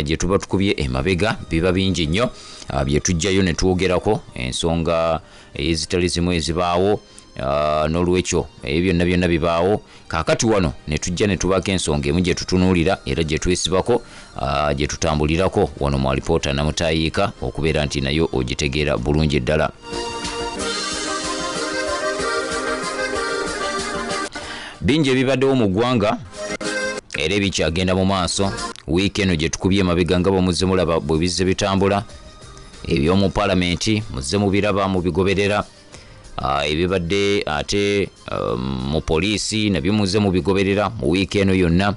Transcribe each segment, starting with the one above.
Gye tuba tukubye emabega biba bingi nnyo bye tujjayo ne twogerako ensonga ezitali zimu ezibaawo. N'olwekyo ebyo byonna byonna bibaawo. Kaakati wano ne tujja ne tubaako ensonga emu gye tutunuulira era gye twesibako, gye tutambulirako wano mu Alipoota Namutayiika, okubeera nti nayo ogitegeera bulungi ddala. Bingi ebibaddewo mu ggwanga era ebikyagenda mu maaso wiiki eno gye tukubye emabega, nga bwe mulaba bwe bizze bitambula. Eby'omu paalamenti muzze mubiraba, mubigoberera. Ebibadde ate mu poliisi nabyo muzze mubigoberera mu wiiki eno yonna.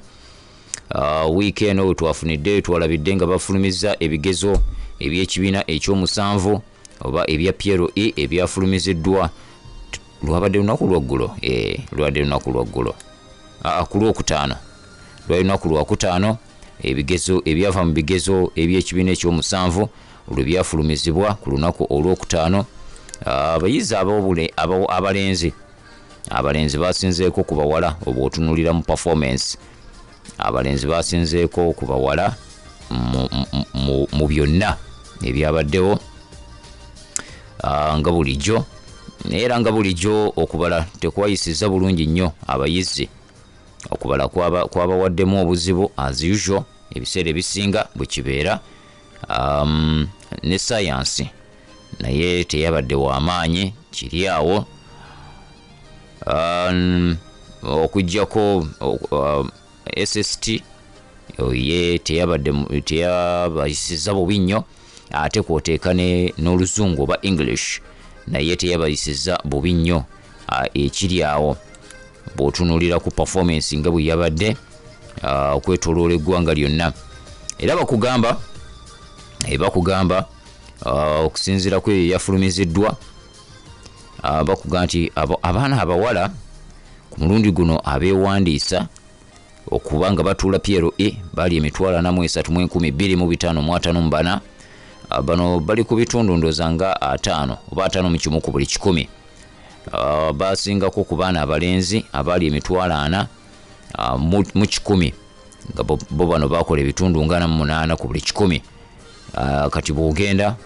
Wiiki eno we twafunidde, twalabidde nga bafulumizza ebigezo eby'ekibiina ekyomusanvu oba ebya PLE ebyafulumiziddwa. Lwabadde lunaku lwaggulo, lwabadde lunaku lwaggulo, ku Lwokutaano, lwali lunaku lwakutaano, ebigezo ebyava mu bigezo eby'ekibiina ekyomusanvu lwe byafulumizibwa ku lunaku olwokutaano. Abayizi abalenzi basinzeeko ku bawala. Oba otunulira mu performance, abalenzi basinzeeko ku bawala mu byonna ebyabaddewo nga bulijjo. Naye era nga bulijjo okubala tekwayisizza bulungi nnyo abayizi. Okubala kwabawaddemu obuzibu as usual, ebiseera ebisinga bwe kibeera. Ne sayansi naye teyabadde w'amaanyi kiri awo, okuggyako SST ye teyabadde teyabayisizza bubi nnyo. Ate kwoteeka n'Oluzungu oba English naye teyabayisizza bubi nnyo. Ekiri awo bw'otunuulira ku performance nga bwe yabadde okwetooloola eggwanga lyonna, era bakugamba okusinziira ku eyo yafulumiziddwa, bakugamba nti abaana abawala ku mulundi guno abeewandiisa okuba nga batuula PLE baali 432,554. Bano bali ku bitundu ndooza nga 50 oba 51 ku buli 100. Basingako ku baana abalenzi abaali 401,000, nga bo bano bakola ebitundu nga 48 ku buli 100. Kati bw'ogenda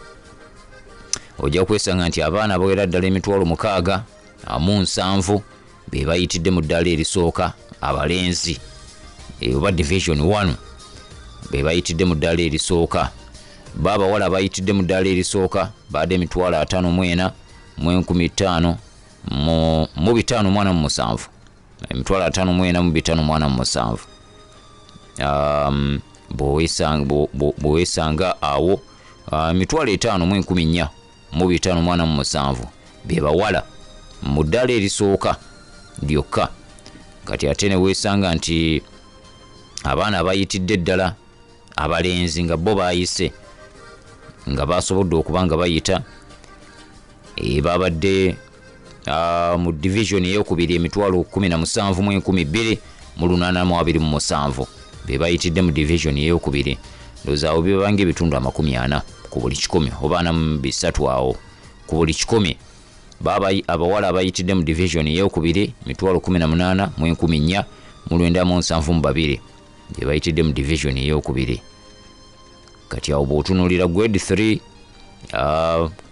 ojja kwesanga nti abaana abawera ddala 60,070 be bayitidde mu ddaala erisooka abalenzi, oba division 1, be bayitidde mu ddaala erisooka. Bo abawala bayitidde mu ddaala erisooka baadde 54,547, 54,547. Bw'owesanga awo 54,547 be bawala mu ddaala erisooka lyokka. Kati ate ne weesanga nti abaana abayitidde ddala abalenzi nga bo bayise, nga basobodde okuba nga bayita, babadde mu division eyokubiri 17,827 be bayitidde mu division eyokubiri. Ndowooza awo bibanga ebitundu 40 ku buli 100 oba 43 awo ku buli 100. Baba abawala abayitidde mu division eyokubiri 18,472 be bayitidde mu division eyokubiri. Kati awo bw'otunuulira grade 3,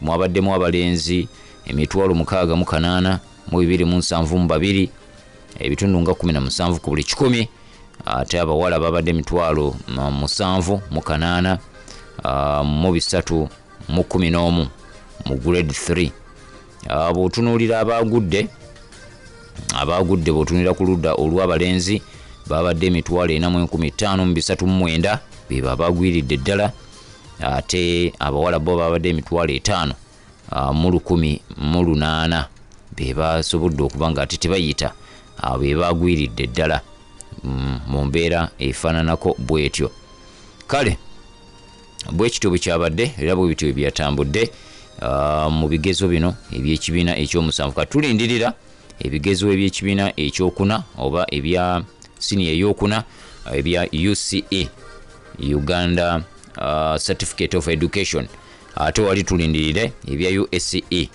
mwabaddemu abalenzi 68,272, ebitundu nga 17 ku buli 100. Ate abawala babadde 708,311 mu grade 3. Bw'otunuulira abagudde, bw'otunuulira ku ludda olw'abalenzi babadde 4,539 beba abagwiridde ddala. Ate abawala bo babadde 5,108 be basobodde okuba nga ate tebayita, be bagwiridde ddala mu mbeera efaananako bwetyo. Kale bwe kityo bwe kyabadde era bwe bityo bwe byatambudde mu bigezo bino ebyekibiina ekyomusanvu. Kati tulindirira ebigezo ebyekibiina ekyokuna oba ebya siniya eyokuna, ebya UCE, Uganda Certificate of Education. Ate wali tulindirire ebya USCE,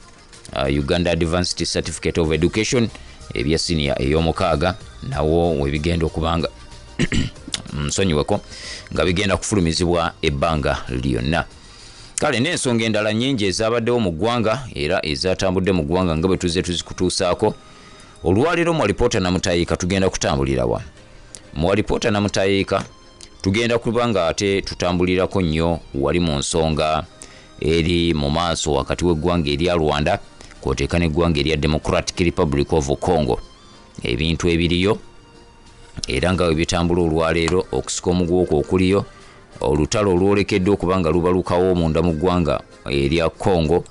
Uganda Advanced Certificate of Education, ebya siniya ey'omukaaga, nawo webigenda okubanga Nsonyiweko, nga bigenda kufulumizibwa ebbanga lyonna. Kale n'ensonga endala nnyingi ezabaddewo mu ggwanga era ezatambudde mu ggwanga nga bwe tuzze tuzikutuusaako. Olwaleero mu Alipoota Namutayiika tugenda kutambulira wa? Mu Alipoota Namutayiika tugenda kuba nga ate tutambulirako nnyo wali mu nsonga eri mu maaso wakati w'eggwanga erya Rwanda kwoteeka n'eggwanga erya Democratic Republic of Congo, ebintu ebiriyo era nga bwe bitambula olwaleero, okusika omuguwa okuliyo, olutalo olwolekedde okuba nga lubalukawo munda mu ggwanga erya Congo,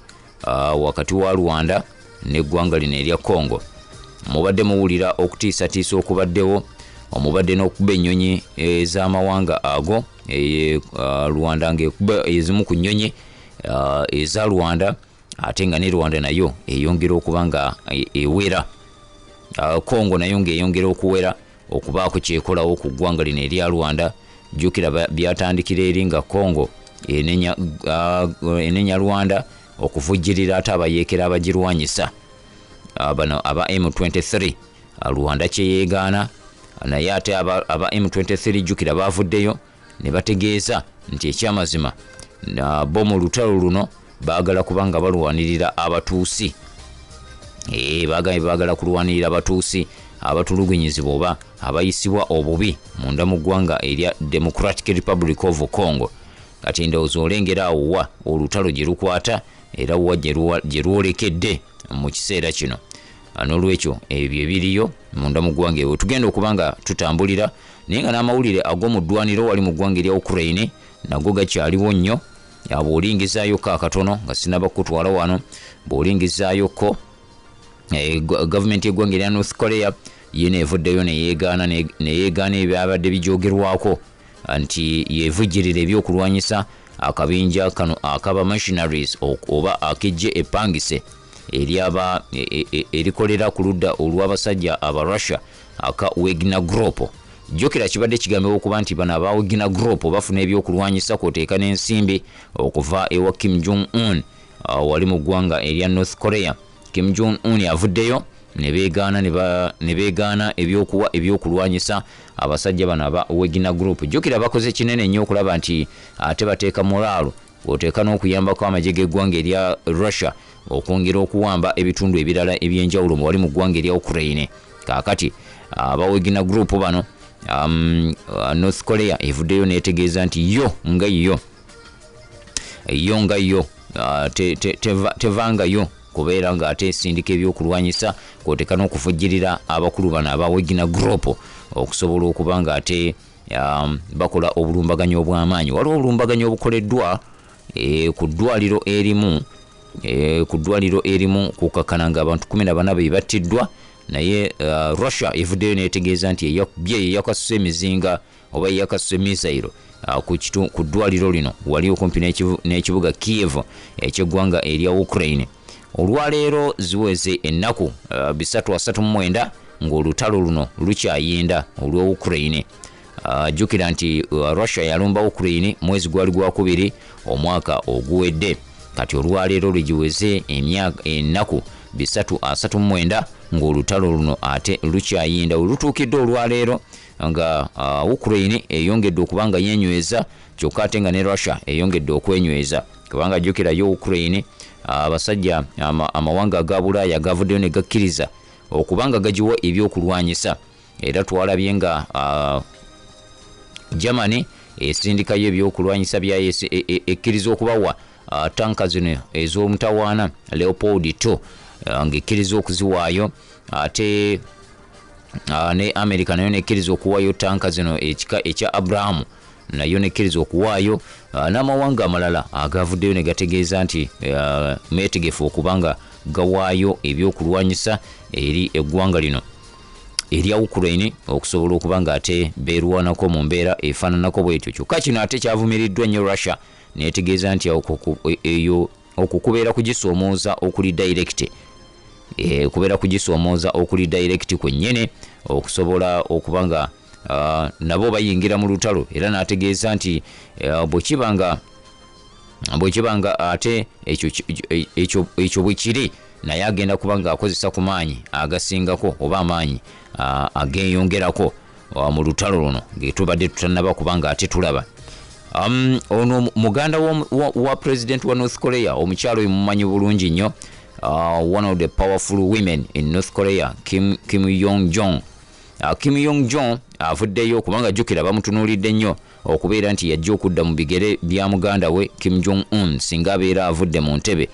wakati wa Rwanda n'eggwanga lino erya Congo. Mubadde muwulira okutiisatiisa okubaddewo, omubadde n'okuba ennyonyi ez'amawanga ago, Rwanda ng'ekuba ezimu ku nnyonyi eza Rwanda, ate nga ne Rwanda nayo eyongera okuba nga ewera, Congo nayo ng'eyongera okuwera okubaako kyekolawo ku ggwanga lino erya Rwanda. Jjukira byatandikira eri nga Congo enenya Rwanda okuvujjirira ate abayeekera abagirwanyisa, bano aba M23. Rwanda kyeyeegaana, naye ate aba M23 jjukira baavuddeyo ne bategeeza nti ekyamazima bo mu lutalo luno baagala kubanga balwanirira Abatuusi. Bagambye baagala kulwanirira Abatuusi abatulugunyizibwa oba abayisibwa obubi munda mu ggwanga erya Democratic Republic of Congo. Kati ndowooza olengera awo wa olutalo gye lukwata era wa gye lwolekedde mu kiseera kino. N'olwekyo ebyo ebiriyo munda mu ggwanga eyo tugenda okuba nga tutambulira, naye nga n'amawulire ag'omu ddwaniro wali mu ggwanga erya Ukraine nago gakyaliwo nnyo. Bw'olingizaayokko akatono nga sinaba kukutwala wano, bw'olingizaayokko gavumenti y'eggwanga erya North Korea yino evuddeyo neyeegaana ebyabadde bijogerwako nti yevujjirira ebyokulwanyisa akabinja kano akaba mercenaries oba akejje epangise eryaba erikolera ku ludda olw'abasajja aba Russia aka Wagner Group. Jjukira kibadde kigambibwa okuba nti bano aba Wagner Group bafuna ebyokulwanyisa kwoteeka n'ensimbi okuva ewa Kim Jong Un wali mu ggwanga erya North Korea. Kim Jong Un avuddeyo ne beegaana ebyokuwa ebyokulwanyisa abasajja bano aba Wagner Group. Jjukira bakoze kinene nnyo okulaba nti ate bateeka mulaalo oteeka n'okuyambako amagye g'eggwanga erya Russia okwongera okuwamba ebitundu ebirala ebyenjawulo wali mu ggwanga erya Ukraine. Kaakati aba Wagner Group bano, North Korea evuddeyo n'etegeeza nti yo nga yo tevangayo kubeera ng'ate esindika ebyokulwanyisa kwoteeka n'okuvujjirira abakulu bano aba Wagner Group okusobola okuba ng'ate bakola obulumbaganyi obw'amaanyi. Waliwo obulumbaganyi obukoleddwa ku ddwaliro erimu, ku ddwaliro erimu kukakkana nga abantu 14 be battiddwa, naye Russia evuddeyo n'etegeeza nti eyakubye yeyakasuse emizinga oba yeyakasuse misayiro ku ddwaliro lino wali okumpi n'ekibuga Kiev eky'eggwanga erya Ukraine. Olwaleero ziweze ennaku 339 ng'olutalo luno lukyayinda olw'e Ukraine. Jjukira nti Russia yalumba Ukraine mwezi gwali gwakubiri omwaka oguwedde. Kati olwaleero lwegiweze ennaku 339 ng'olutalo luno ate lukyayinda. Olutuukidde olwaleero nga Ukraine eyongedde okuba nga yenyweza, kyokka ate nga ne Russia eyongedde okwenyweza, kubanga jjukira yo Ukraine abasajja amawanga aga Bulaaya gavuddeyo ne gakkiriza okuba nga gagiwa ebyokulwanyisa. Era twalabye nga Germany esindikayo ebyokulwanyisa byayo, ekkiriza okubawa tanka zino ez'omutawaana Leopold 2, ng'ekkiriza okuziwaayo. Ate ne America nayo nekkiriza okuwaayo tanka zino ekika ekya Abraham, nayo nekkiriza okuwaayo, n'amawanga amalala agavuddeyo ne gategeeza nti meetegefu okuba nga gawaayo ebyokulwanyisa eri eggwanga lino erya Ukraine okusobola okuba nga ate beerwanako mu mbeera efaananako bwetyo. Kyokka kino ate kyavumiriddwa nnyo Russia netegeeza nti eyo okwo kubeera kugisoomooza okuli direct, kubeera kugisoomooza okuli direct kwennyini okusobola okuba nga nabo bayingira mu lutalo. Era n'ategeeza nti bwe kiba nga ate ekyo bwe kiri, naye agenda kuba ng'akozesa ku maanyi agasingako oba amaanyi ageeyongerako. Mu lutalo luno ngetubadde tutannaba kubanga ate tulaba ono muganda wa president wa North Korea, omukyalo oyo mumanyi bulungi nnyo, one of the powerful women in North Korea, Kim Yong Jong. Kim Yong Jong avuddeyo kubanga jjukira bamutunuulidde nnyo okubeera nti yajja okudda mu bigere bya muganda we Kim Jong Un singa abeera avudde mu ntebe,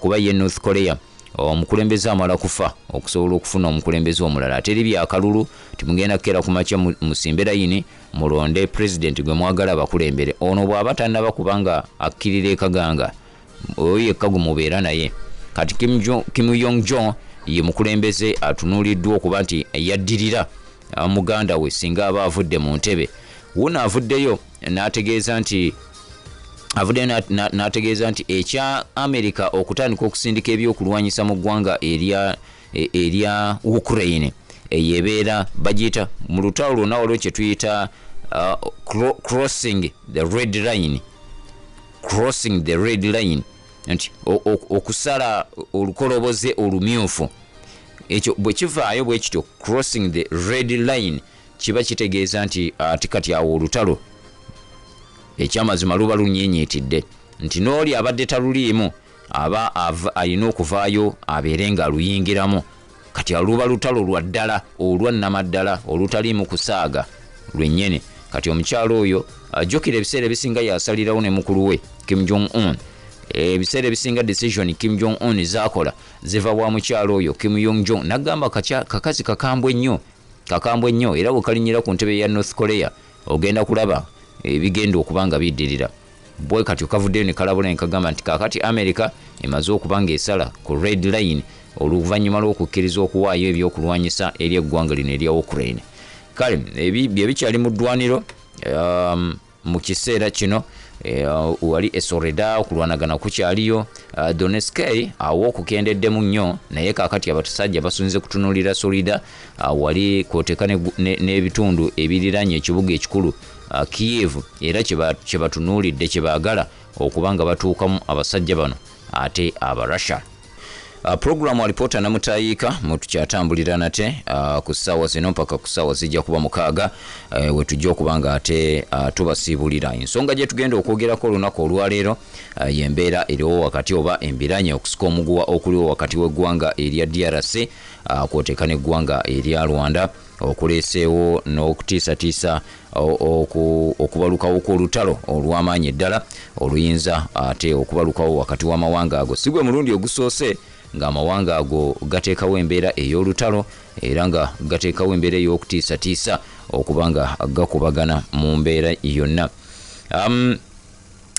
kuba ye North Korea omukulembeze amala kufa okusobola okufuna omukulembeze omulala. Teri byakalulu, timugenda kukeera ku makya musimbe layini mulonde pulezidenti gwe mwagala abakulembere. Ono bw'aba tannaba kubanga akkirira ekaganga, oyo yekka gwe mubeera naye. Kati Kim Yong Jong ye mukulembeze atunuuliddwa okuba nti yaddirira muganda we singa aba avudde mu ntebe. Wuno avuddeyo n'ategeeza nti avuddeyo n'ategeeza nti ekya Amerika okutandika okusindika ebyokulwanyisa mu ggwanga erya Ukraine, eyo ebeera bagiyita mu lutalo lwonna waliwo kye tuyita crossing the red line, crossing the red line, nti okusala olukoloboze olumyufu. Ekyo bwe kivaayo bwe kityo, crossing the red line, kiba kitegeeza nti ate kati awo olutalo ekyamazima luba lunyenyeetidde, nti n'oli abadde taluliimu aba alina okuvaayo abeere nga aluyingiramu. Kati luba lutalo lwa ddala olwa nnamaddala olutaliimu kusaaga lwennyini. Kati omukyalo oyo ajjukira ebiseera ebisinga yasalirawo ne mukulu we Kim Jong Un. Ebiseera ebisinga decision Kim Jong Un zaakola ziva wa mukyalo oyo Kim Yong Jong. Nagamba kakazi kakambwe nnyo, kakambwe nnyo, era bwe kalinyira ku ntebe ya North Korea ogenda kulaba ebigenda okuba nga biddirira. Bwe katyo kavuddeyo ne kalabula ne kagamba nti kaakati America emaze okuba ng'esala ku red line oluvannyuma lw'okukkiriza okuwaayo ebyokulwanyisa eri eggwanga lino erya Ukraine. Kale bye bikyali mu ddwaniro mu kiseera kino. Wali esoreda okulwanagana kukyaliyo. Donetsk awo okukendeddemu nnyo, naye kaakati abatasajja basunze kutunuulira Solida, wali kw'oteeka n'ebitundu ebiriraanye ekibuga ekikulu Kiev, era kye batunuulidde kye baagala okuba nga batuukamu abasajja bano ate Abarussia. Programu alipoota namutayiika mutukyatambulira nate ku ssaawa zino mpaka ku ssaawa zijja kuba 6, we tujja okuba nga ate tubasiibulira. Ensonga gye tugenda okwogerako olunaku olwaleero y'embeera eriwo wakati oba embiranye okusika omuguwa okuliwo wakati w'eggwanga erya DRC kw'oteeka n'eggwanga erya Rwanda, okuleeseewo n'okutiisatiisa okubalukawo kw'olutalo olw'amaanyi ddala oluyinza ate okubalukawo wakati w'amawanga ago. Si gwe mulundi ogusoose ng'amawanga ago gateekawo embeera ey'olutalo era nga gateekawo embeera ey'okutiisatiisa okuba nga gakubagana mu mbeera yonna.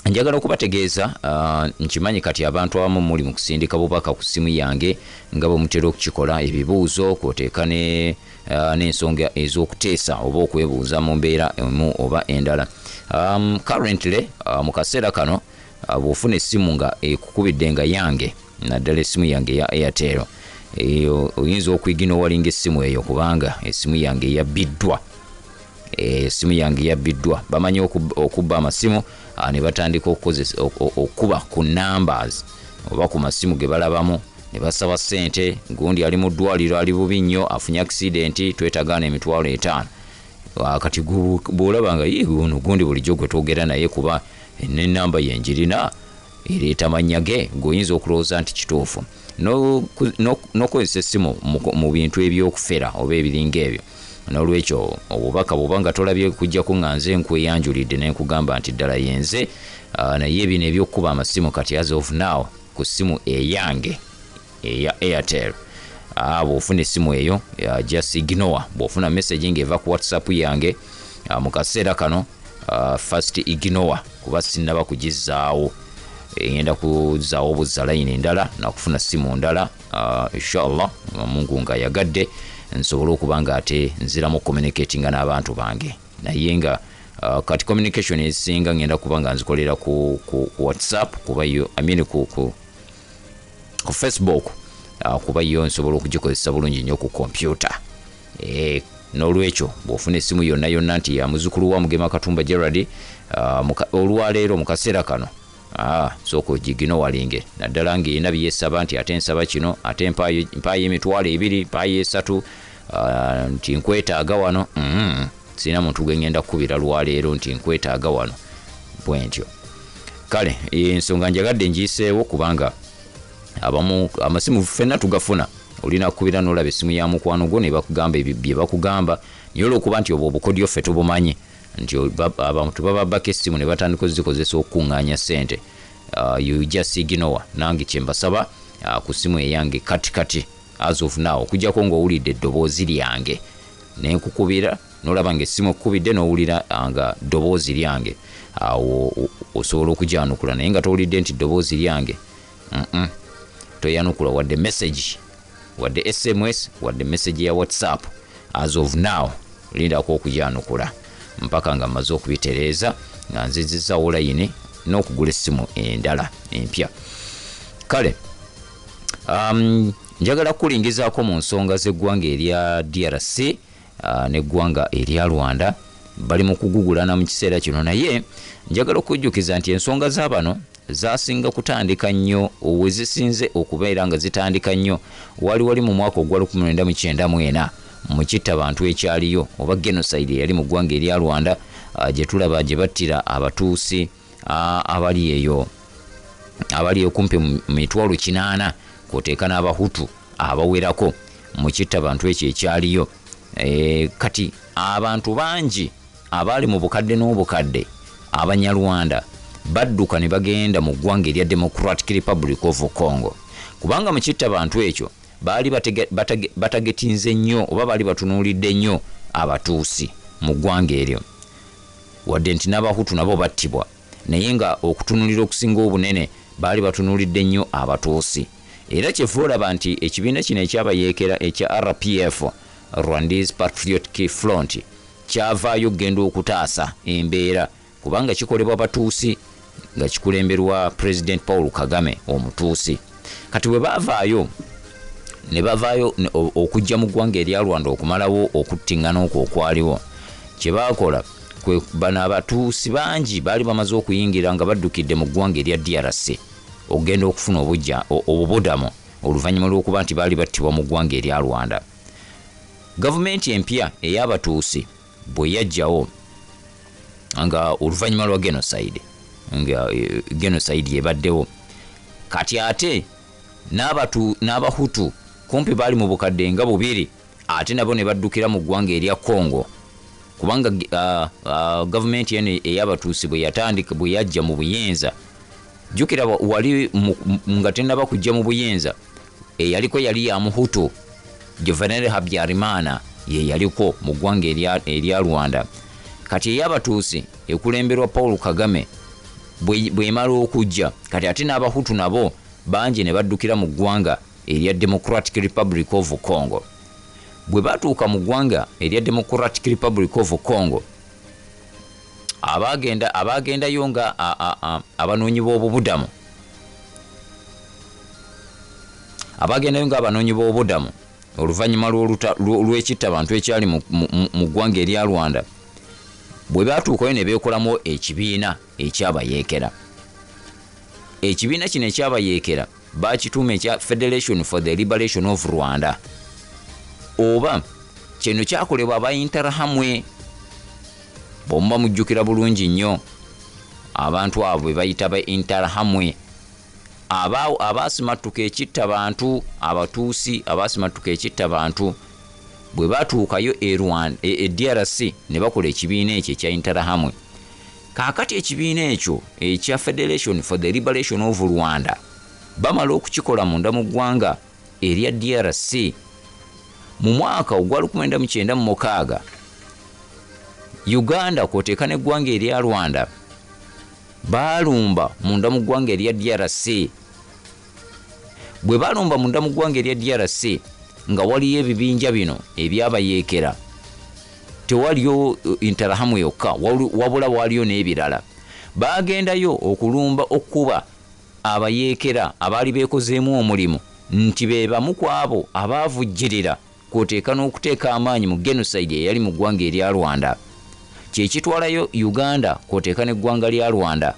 Njagala okubategeeza, nkimanyi kati abantu abamu muli mu kusindika bubaka ku ssimu yange nga bwe mutera okukikola, ebibuuzo kw'oteeka n'ensonga ez'okuteesa oba okwebuuza mu mbeera emu oba endala. Currently, mu kaseera kano, bw'ofuna essimu nga ekukubidde nga yange, naddala essimu yange eya Airtel, eyo oyinza okwiginoowalinga essimu eyo kubanga essimu yange yabbiddwa. Essimu yange yabbiddwa. Bamanyi okubba amasimu, ne batandika okukuba ku numbers oba ku masimu ge balabamu ne basaba ssente. Gundi ali mu ddwaliro ali bubi nnyo, afunye accident, twetagaana 50,000. Kati bw'olaba nga ye ono gundi bulijjo gwe twogera naye kuba n'ennamba ye njirina ereeta mannya ge, ng'oyinza okulowooza nti kituufu n'okukozesa essimu mu bintu eby'okufera oba ebiringa ebyo. N'olwekyo obubaka bw'oba nga tolabye kujjako nga nze nkweyanjulidde ne nkugamba nti ddala yenze, naye bino eby'okukuba amasimu kati as of now ku ssimu eyange eya Airtel, bw'ofuna essimu eyo just ignore. Bw'ofuna message ng'eva ku WhatsApp yange, mu kaseera kano, first ignore kuba sinnaba kugizzaawo. Ngenda kuzzaawo buzza line endala nakufuna ssimu ndala, inshallah Mungu nga yagadde nsobole okuba nga ate nziramu communicatinga n'abantu bange. Naye nga kati communication ezisinga ngenda kuba nga nzikolera ku WhatsApp kuba yo, I mean ku Facebook, kuba yo nsobola okugikozesa bulungi nnyo ku computer. N'olwekyo bw'ofuna essimu yonna yonna nti ya muzzukulu wa Mugema Katumba Gerald, olwaleero mu kaseera kano, sooka ogiginowalinge, naddala ng'erina byesaba nti ate nsaba kino, ate mpaayo 20,000, mpaayo 3. Nti nkwetaaga wano. Sirina muntu gwe ngenda kukubira lwaleero nti nkwetaaga wano bwentyo. Kale ensonga njagadde ngiyiseewo kubanga abamu amasimu ffenna tugafuna, olina kukubira n'olaba essimu ya mukwano gwo ne bakugamba ebyo bye bakugamba, naye olw'okuba nti obwo obukodyo ffe tubumanyi nti abantu bababbako essimu ne batandika ozikozesa okukuŋŋaanya ssente, you just ignore. Nange kye mbasaba, ku ssimu eyange kati kati as of now, okuggyako ng'owulidde eddoboozi lyange ne nkukubira n'olaba ng'essimu ekkubidde n'owulira nga ddoboozi lyange, awo osobola okugyanukula. Naye nga towulidde nti ddoboozi lyange, toyanukula wadde message, wadde SMS, wadde message ya WhatsApp. As of now lindako okugyanukula mpaka nga mmaze okubitereeza, nga nzizizaawo layini n'okugula essimu endala empya. Kale njagala kukulingizaako mu nsonga z'eggwanga erya DRC n'eggwanga erya Rwanda. Bali mu kugugulana mu kiseera kino, naye njagala okujjukiza nti ensonga z'abano zasinga kutandika nnyo, we zisinze okubeera nga zitandika nnyo wali wali mu mwaka ogwa 1994 mu kittabantu ekyaliyo oba genocide eyali mu ggwanga erya Rwanda, gye tulaba gye battira Abatuusi, abali eyo abali okumpi mu 800,000, kwoteeka n'Abahutu abawerako mu kittabantu ekyo ekyaliyo. Kati abantu bangi abaali mu bukadde n'obukadde Abanyarwanda badduka ne bagenda mu ggwanga erya Democratic Republic of Congo, kubanga mu kittabantu ekyo baali batagetinze nnyo oba baali batunuulidde nnyo Abatuusi mu ggwanga eryo, wadde nti n'Abahutu nabo battibwa, naye nga okutunuulira okusinga obunene baali batunuulidde nnyo Abatuusi. Era kyeva olaba nti ekibiina kino ekyabayeekera ekya RPF, Rwandese Patriotic Front, kyavaayo okugenda okutaasa embeera, kubanga kikolebwa Batuusi nga kikulemberwa President Paul Kagame Omutuusi. Kati bwe baavaayo ne bavaayo okujja mu ggwanga erya Rwanda okumalawo okuttiŋŋana okwo okwaliwo, kye baakola kwe bano Abatuusi bangi baali bamaze okuyingira nga baddukidde mu ggwanga erya DRC okugenda okufuna obujja obubudamo oluvannyuma lw'okuba nti baali battibwa mu ggwanga erya Rwanda. Gavumenti empya ey'Abatuusi bwe yajjawo nga oluvannyuma lwa genocide, nga genocide ebaddewo, kati ate n'Abahutu kumpi baali mu bukadde nga 2, ate nabo ne baddukira mu ggwanga erya Congo, kubanga gavumenti eno ey'Abatuusi bwe yatandika, bwe yajja mu buyinza, jjukira wali nga tennaba kujja mu buyinza, eyaliko yali ya Muhutu, Juvenal Habyarimana ye yaliko mu ggwanga erya Rwanda. Kati ey'Abatuusi ekulemberwa Paul Kagame bw'emala okujja, kati ate n'Abahutu nabo bangi ne baddukira mu ggwanga erya Democratic Republic of Congo. Bwe batuuka mu ggwanga erya Democratic Republic of Congo, abagendayo nga abanoonyi b'obubudamu, abagendayo nga abanoonyi b'obubudamu oluvannyuma lw'ekittabantu ekyali mu ggwanga erya Rwanda, bwe batuukayo ne beekolamu ekibiina ekyabayeekera. Ekibiina kino ekyabayeekera bakituuma ekya Federation for the Liberation of Rwanda, oba kino kyakolebwa aba Interahamwe. Bw'omuba mujjukira bulungi nnyo abantu abo be bayita ba Interahamwe, abaasimattuka ekittabantu, Abatuusi abaasimattuka ekittabantu, bwe batuukayo e Rwanda, e DRC, ne bakola ekibiina ekyo ekya Interahamwe. Kaakati ekibiina ekyo ekya Federation for the Liberation of Rwanda bamala okukikola munda mu ggwanga erya DRC mu mwaka ogwa 1996, Uganda kwoteeka n'eggwanga erya Rwanda baalumba munda mu ggwanga erya DRC. Bwe baalumba munda mu ggwanga erya DRC nga waliyo ebibinja bino ebyabayeekera, tewaliyo Interahamwe yokka, wabula waliyo n'ebirala. Baagendayo okulumba okuba abayeekera abaali beekozeemu omulimu nti be bamu ku abo abaavujjirira kwoteeka n'okuteeka amaanyi mu genocide eyali mu ggwanga erya Rwanda. Kyekitwalayo Uganda kwoteeka n'eggwanga lya Rwanda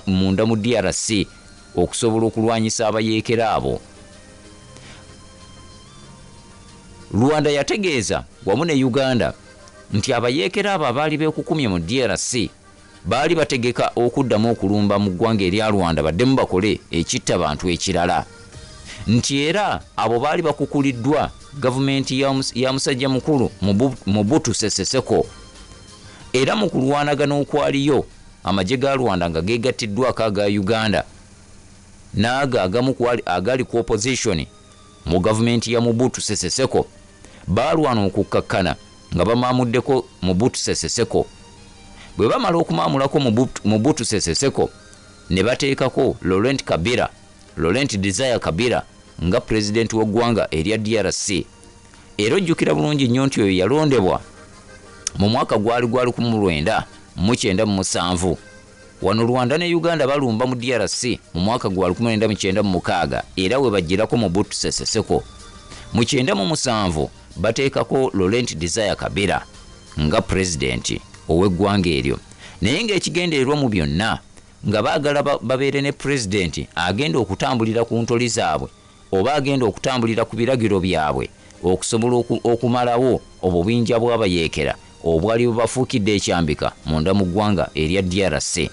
munda mu DRC okusobola okulwanyisa abayeekera abo. Rwanda yategeeza wamu ne Uganda nti abayeekera abo abaali beekukumye mu DRC baali bategeka okuddamu okulumba mu ggwanga erya Rwanda baddemu bakole ekitta bantu ekirala, nti era abo baali bakukuliddwa gavumenti ya musajja mukulu Mobutu Sese Seko. Era mu kulwanagana okwaliyo amagye ga Rwanda nga geegattiddwako aga Uganda n'ago agamu agali ku opposition mu gavumenti ya Mobutu Sese Seko, baalwana okukkakkana nga bamaamuddeko Mobutu Sese Seko. Bwe bamala okumaamulako Mobutu Sese Seko ne bateekako Laurent Kabila, Laurent Desire Kabila nga pulezidenti w'eggwanga erya DRC. Era ojjukira bulungi nnyo nti oyo yalondebwa mu mwaka gwali gwa 1997. Wano Rwanda ne Uganda balumba mu DRC mu mwaka gwa 1996, era we bagirako Mobutu Sese Seko. Mu 97 bateekako Laurent Desire Kabila nga pulezidenti ow'eggwanga eryo, naye ng'ekigendererwa mu byonna nga baagala babeere ne pulezidenti agenda okutambulira ku ntoli zaabwe oba agenda okutambulira ku biragiro byabwe okusobola okumalawo obubinja bw'abayeekera obwali bubafuukidde ekyambika munda mu ggwanga erya DRC.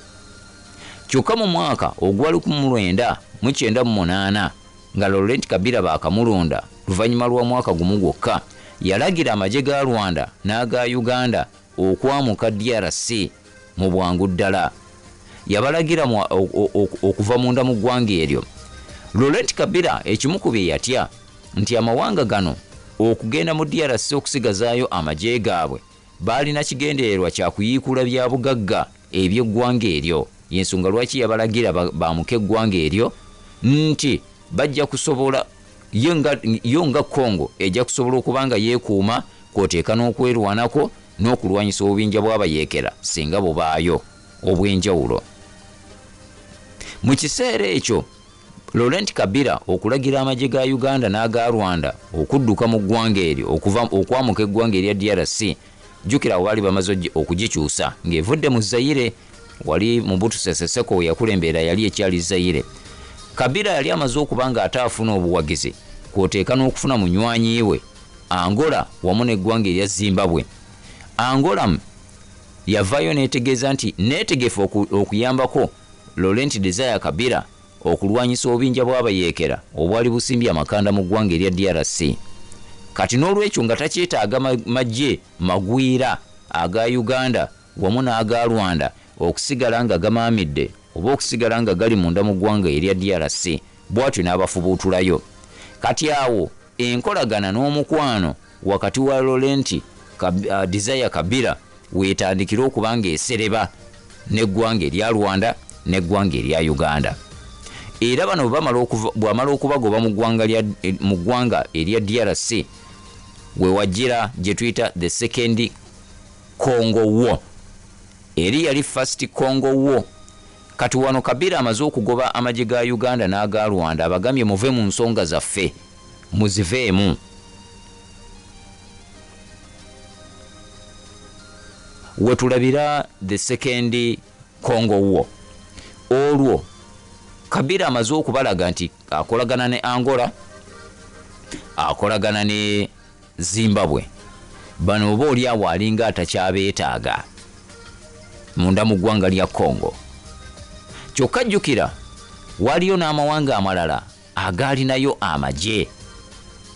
Kyokka mu mwaka ogwa 1998 nga Laurent Kabila baakamulonda luvannyuma lwa mwaka gumu gwokka, yalagira amagye ga Rwanda n'aga Uganda okwamuka DRC mu bwangu ddala. Yabalagira okuva munda mu ggwanga eryo. Laurent Kabila ekimu ku bye yatya nti amawanga gano okugenda mu DRC okusigazaayo amagye gaabwe baalina kigendererwa kya kuyiikula bya bugagga eby'eggwanga eryo. Y'ensonga lwaki yabalagira baamuke eggwanga eryo nti bajja kusobola yo nga Congo ejja kusobola okuba nga yeekuuma kw'oteeka n'okwerwanako n'okulwanyisa obubinja bw'abayeekera singa bubaayo obw'enjawulo. Mu kiseera ekyo Laurent Kabila okulagira amagye ga Uganda n'aga Rwanda okudduka mu ggwanga eryo okwamuka eggwanga erya DRC, jjukira awo baali bamaze okugikyusa ng'evudde mu Zaire, wali Mobutu Sese Seko we yakulembera yali ekyali Zaire. Kabila yali amaze okuba nga ate afuna obuwagizi kw'oteeka n'okufuna munywanyi we Angola wamu n'eggwanga erya Zimbabwe. Angola yavaayo n'etegeeza nti neetegefu okuyambako Laurent Desire Kabila okulwanyisa obubinja bw'abayeekera obwali busimbye amakanda mu ggwanga erya DRC. Kati n'olwekyo nga takyetaaga magye magwira aga Uganda wamu n'aga Rwanda okusigala nga gamaamidde oba okusigala nga gali munda mu ggwanga erya DRC, bw'atyo n'abafubuutulayo. Kati awo enkolagana n'omukwano wakati wa Laurent Desire Kabila weetandikira okuba ng'esereba n'eggwanga erya Rwanda n'eggwanga erya Uganda. Era bano bwamala okubagoba mu ggwanga erya DRC we wajjira gye tuyita the second Congo War. Eri yali first Congo War. Kati wano Kabila amaze okugoba amagye ga Uganda n'aga Rwanda, abagambye muve mu nsonga zaffe, muziveemu. Wetulabira the second Congo War. Olwo Kabila amaze okubalaga nti akolagana ne Angola, akolagana ne Zimbabwe. Bano oba oli awo alinga atakyabeetaaga munda mu ggwanga lya Congo. Kyokka jjukira waliyo n'amawanga amalala agaalinayo amagye,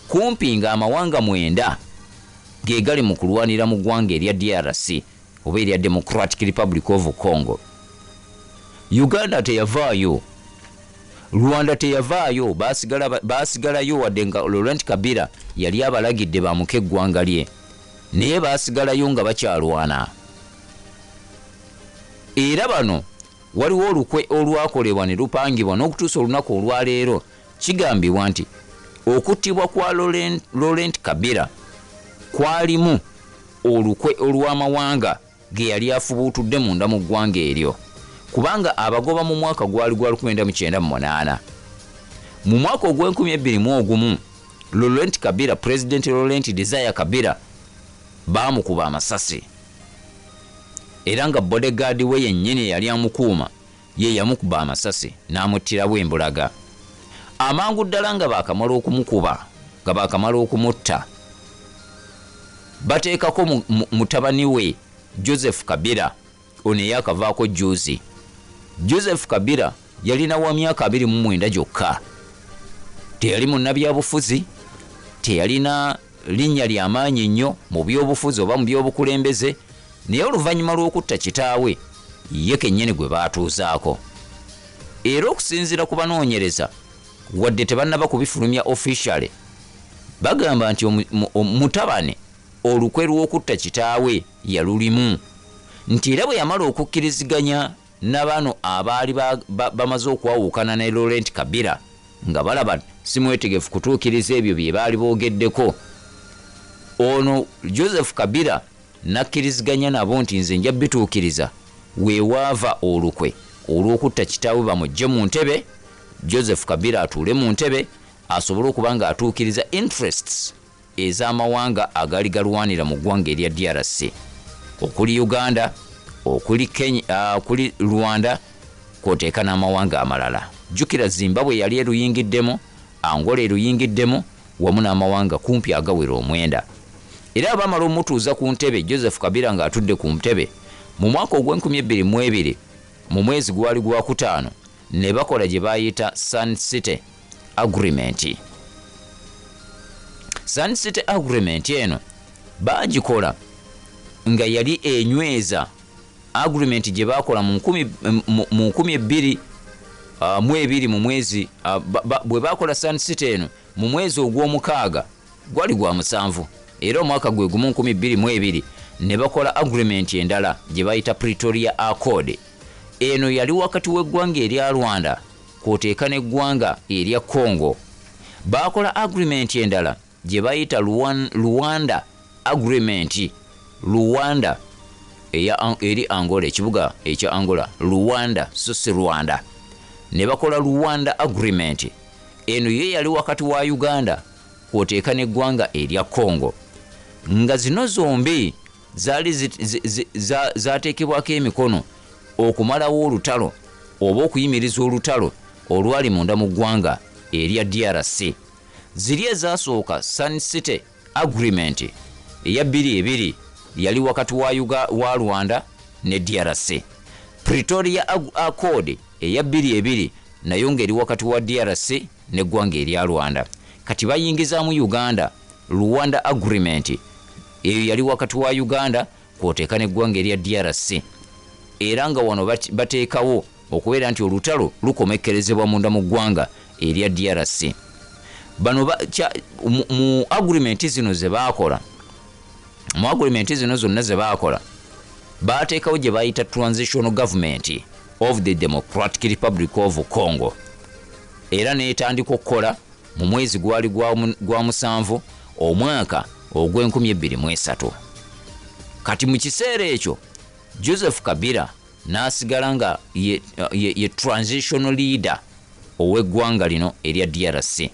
kumpi ng'amawanga 9 ge gali mu kulwanira mu ggwanga erya DRC oba erya Democratic Republic of Congo. Uganda teyavaayo, Rwanda teyavaayo, baasigalayo wadde nga Laurent Kabila yali abalagidde bamuke eggwanga lye, naye baasigalayo nga bakyalwana. Era bano waliwo olukwe olwakolebwa ne lupangibwa n'okutuusa olunaku olwaleero. Kigambibwa nti okuttibwa kwa Laurent Kabila kwalimu olukwe olw'amawanga ge yali afubuutudde munda mu ggwanga eryo, kubanga abagoba mu mwaka gwali gwa 1998. Mu mwaka ogw'e 2001 Laurent Kabila, President Laurent Desire Kabila, baamukuba amasasi, era nga bodyguard we yennyini yali amukuuma ye yamukuba amasasi n'amuttirawo embulaga. Amangu ddala nga baakamala okumukuba, nga baakamala okumutta, Bateekako mutabani we Joseph Kabila, ono eyakavaako juzi. Joseph Kabila yalina wa myaka 29 gyokka, teyali munnabyabufuzi, teyalina linnya lyamaanyi nnyo mu byobufuzi oba mu byobukulembeze, naye oluvannyuma lw'okutta kitaawe ye kennyini gwe baatuuzaako. Era okusinziira ku banoonyereza, wadde tebannaba kubifulumya officially, bagamba nti mutabani olukwe lw'okutta kitaawe yalulimu, nti era bwe yamala okukkiriziganya n'abano abaali bamaze okwawukana ne Laurent Kabila, nga balaba si mwetegefu kutuukiriza ebyo bye baali boogeddeko, ono Joseph Kabila n'akkiriziganya nabo nti nze nja bituukiriza. Weewaava olukwe olw'okutta kitaawe bamuggye mu ntebe, Joseph Kabila atuule mu ntebe asobole okuba nga atuukiriza interests ez'amawanga agaali galwanira mu ggwanga erya DRC, okuli Uganda, okuli Kenya, okuli Rwanda, kwoteeka n'amawanga amalala. Jjukira Zimbabwe yali eruyingiddemu, Angola eruyingiddemu, wamu n'amawanga kumpi agawera 9. Era abamala omutuuza ku ntebe Joseph Kabila ng'atudde ku ntebe mu mwaka ogw'2002 mu mwezi gwali gwakutaano, ne bakola gye bayita Sun City Agreement. Sun City Agreement eno baagikola nga yali enyweza agreement gye baakola mu 2002 mu mwezi bwe baakola Sun City eno mu mwezi ogw'omukaaga gwali gwa 7, era omwaka gwe gumu 2002 ne bakola agreement endala gye bayita Pretoria Accord. Eno yali wakati w'eggwanga erya Rwanda kwoteeka n'eggwanga erya Congo. Baakola agreement endala gye bayita Luanda Agreement. Luanda eri Angola, ekibuga ekya Angola, Luanda so si Rwanda. Ne bakola Luanda Agreement. Eno ye yali wakati wa Uganda kwoteeka n'eggwanga erya Congo, nga zino zombi zaali zateekebwako emikono okumalawo olutalo oba okuyimiriza olutalo olwali munda mu ggwanga erya DRC. Ziri ezasooka Sun City Agreement eya 2002 yali wakati wa Rwanda ne DRC. Pretoria Accord eya 2002 nayo ng'eri wakati wa DRC n'eggwanga erya Rwanda. Kati bayingizaamu Uganda Luanda Agreement, eyo yali wakati wa Uganda kwoteeka n'eggwanga erya DRC. Era nga wano bateekawo okubeera nti olutalo lukomekkerezebwa munda mu ggwanga erya DRC. Bano mu agreement zino ze baakola, mu agreement zino zonna ze baakola, baateekawo gye bayita Transitional Government of the Democratic Republic of Congo, era n'etandika okukola mu mwezi gwali gwa 7 omwaka ogw'2003. Kati mu kiseera ekyo Joseph Kabila n'asigala nga ye transitional leader ow'eggwanga lino erya DRC,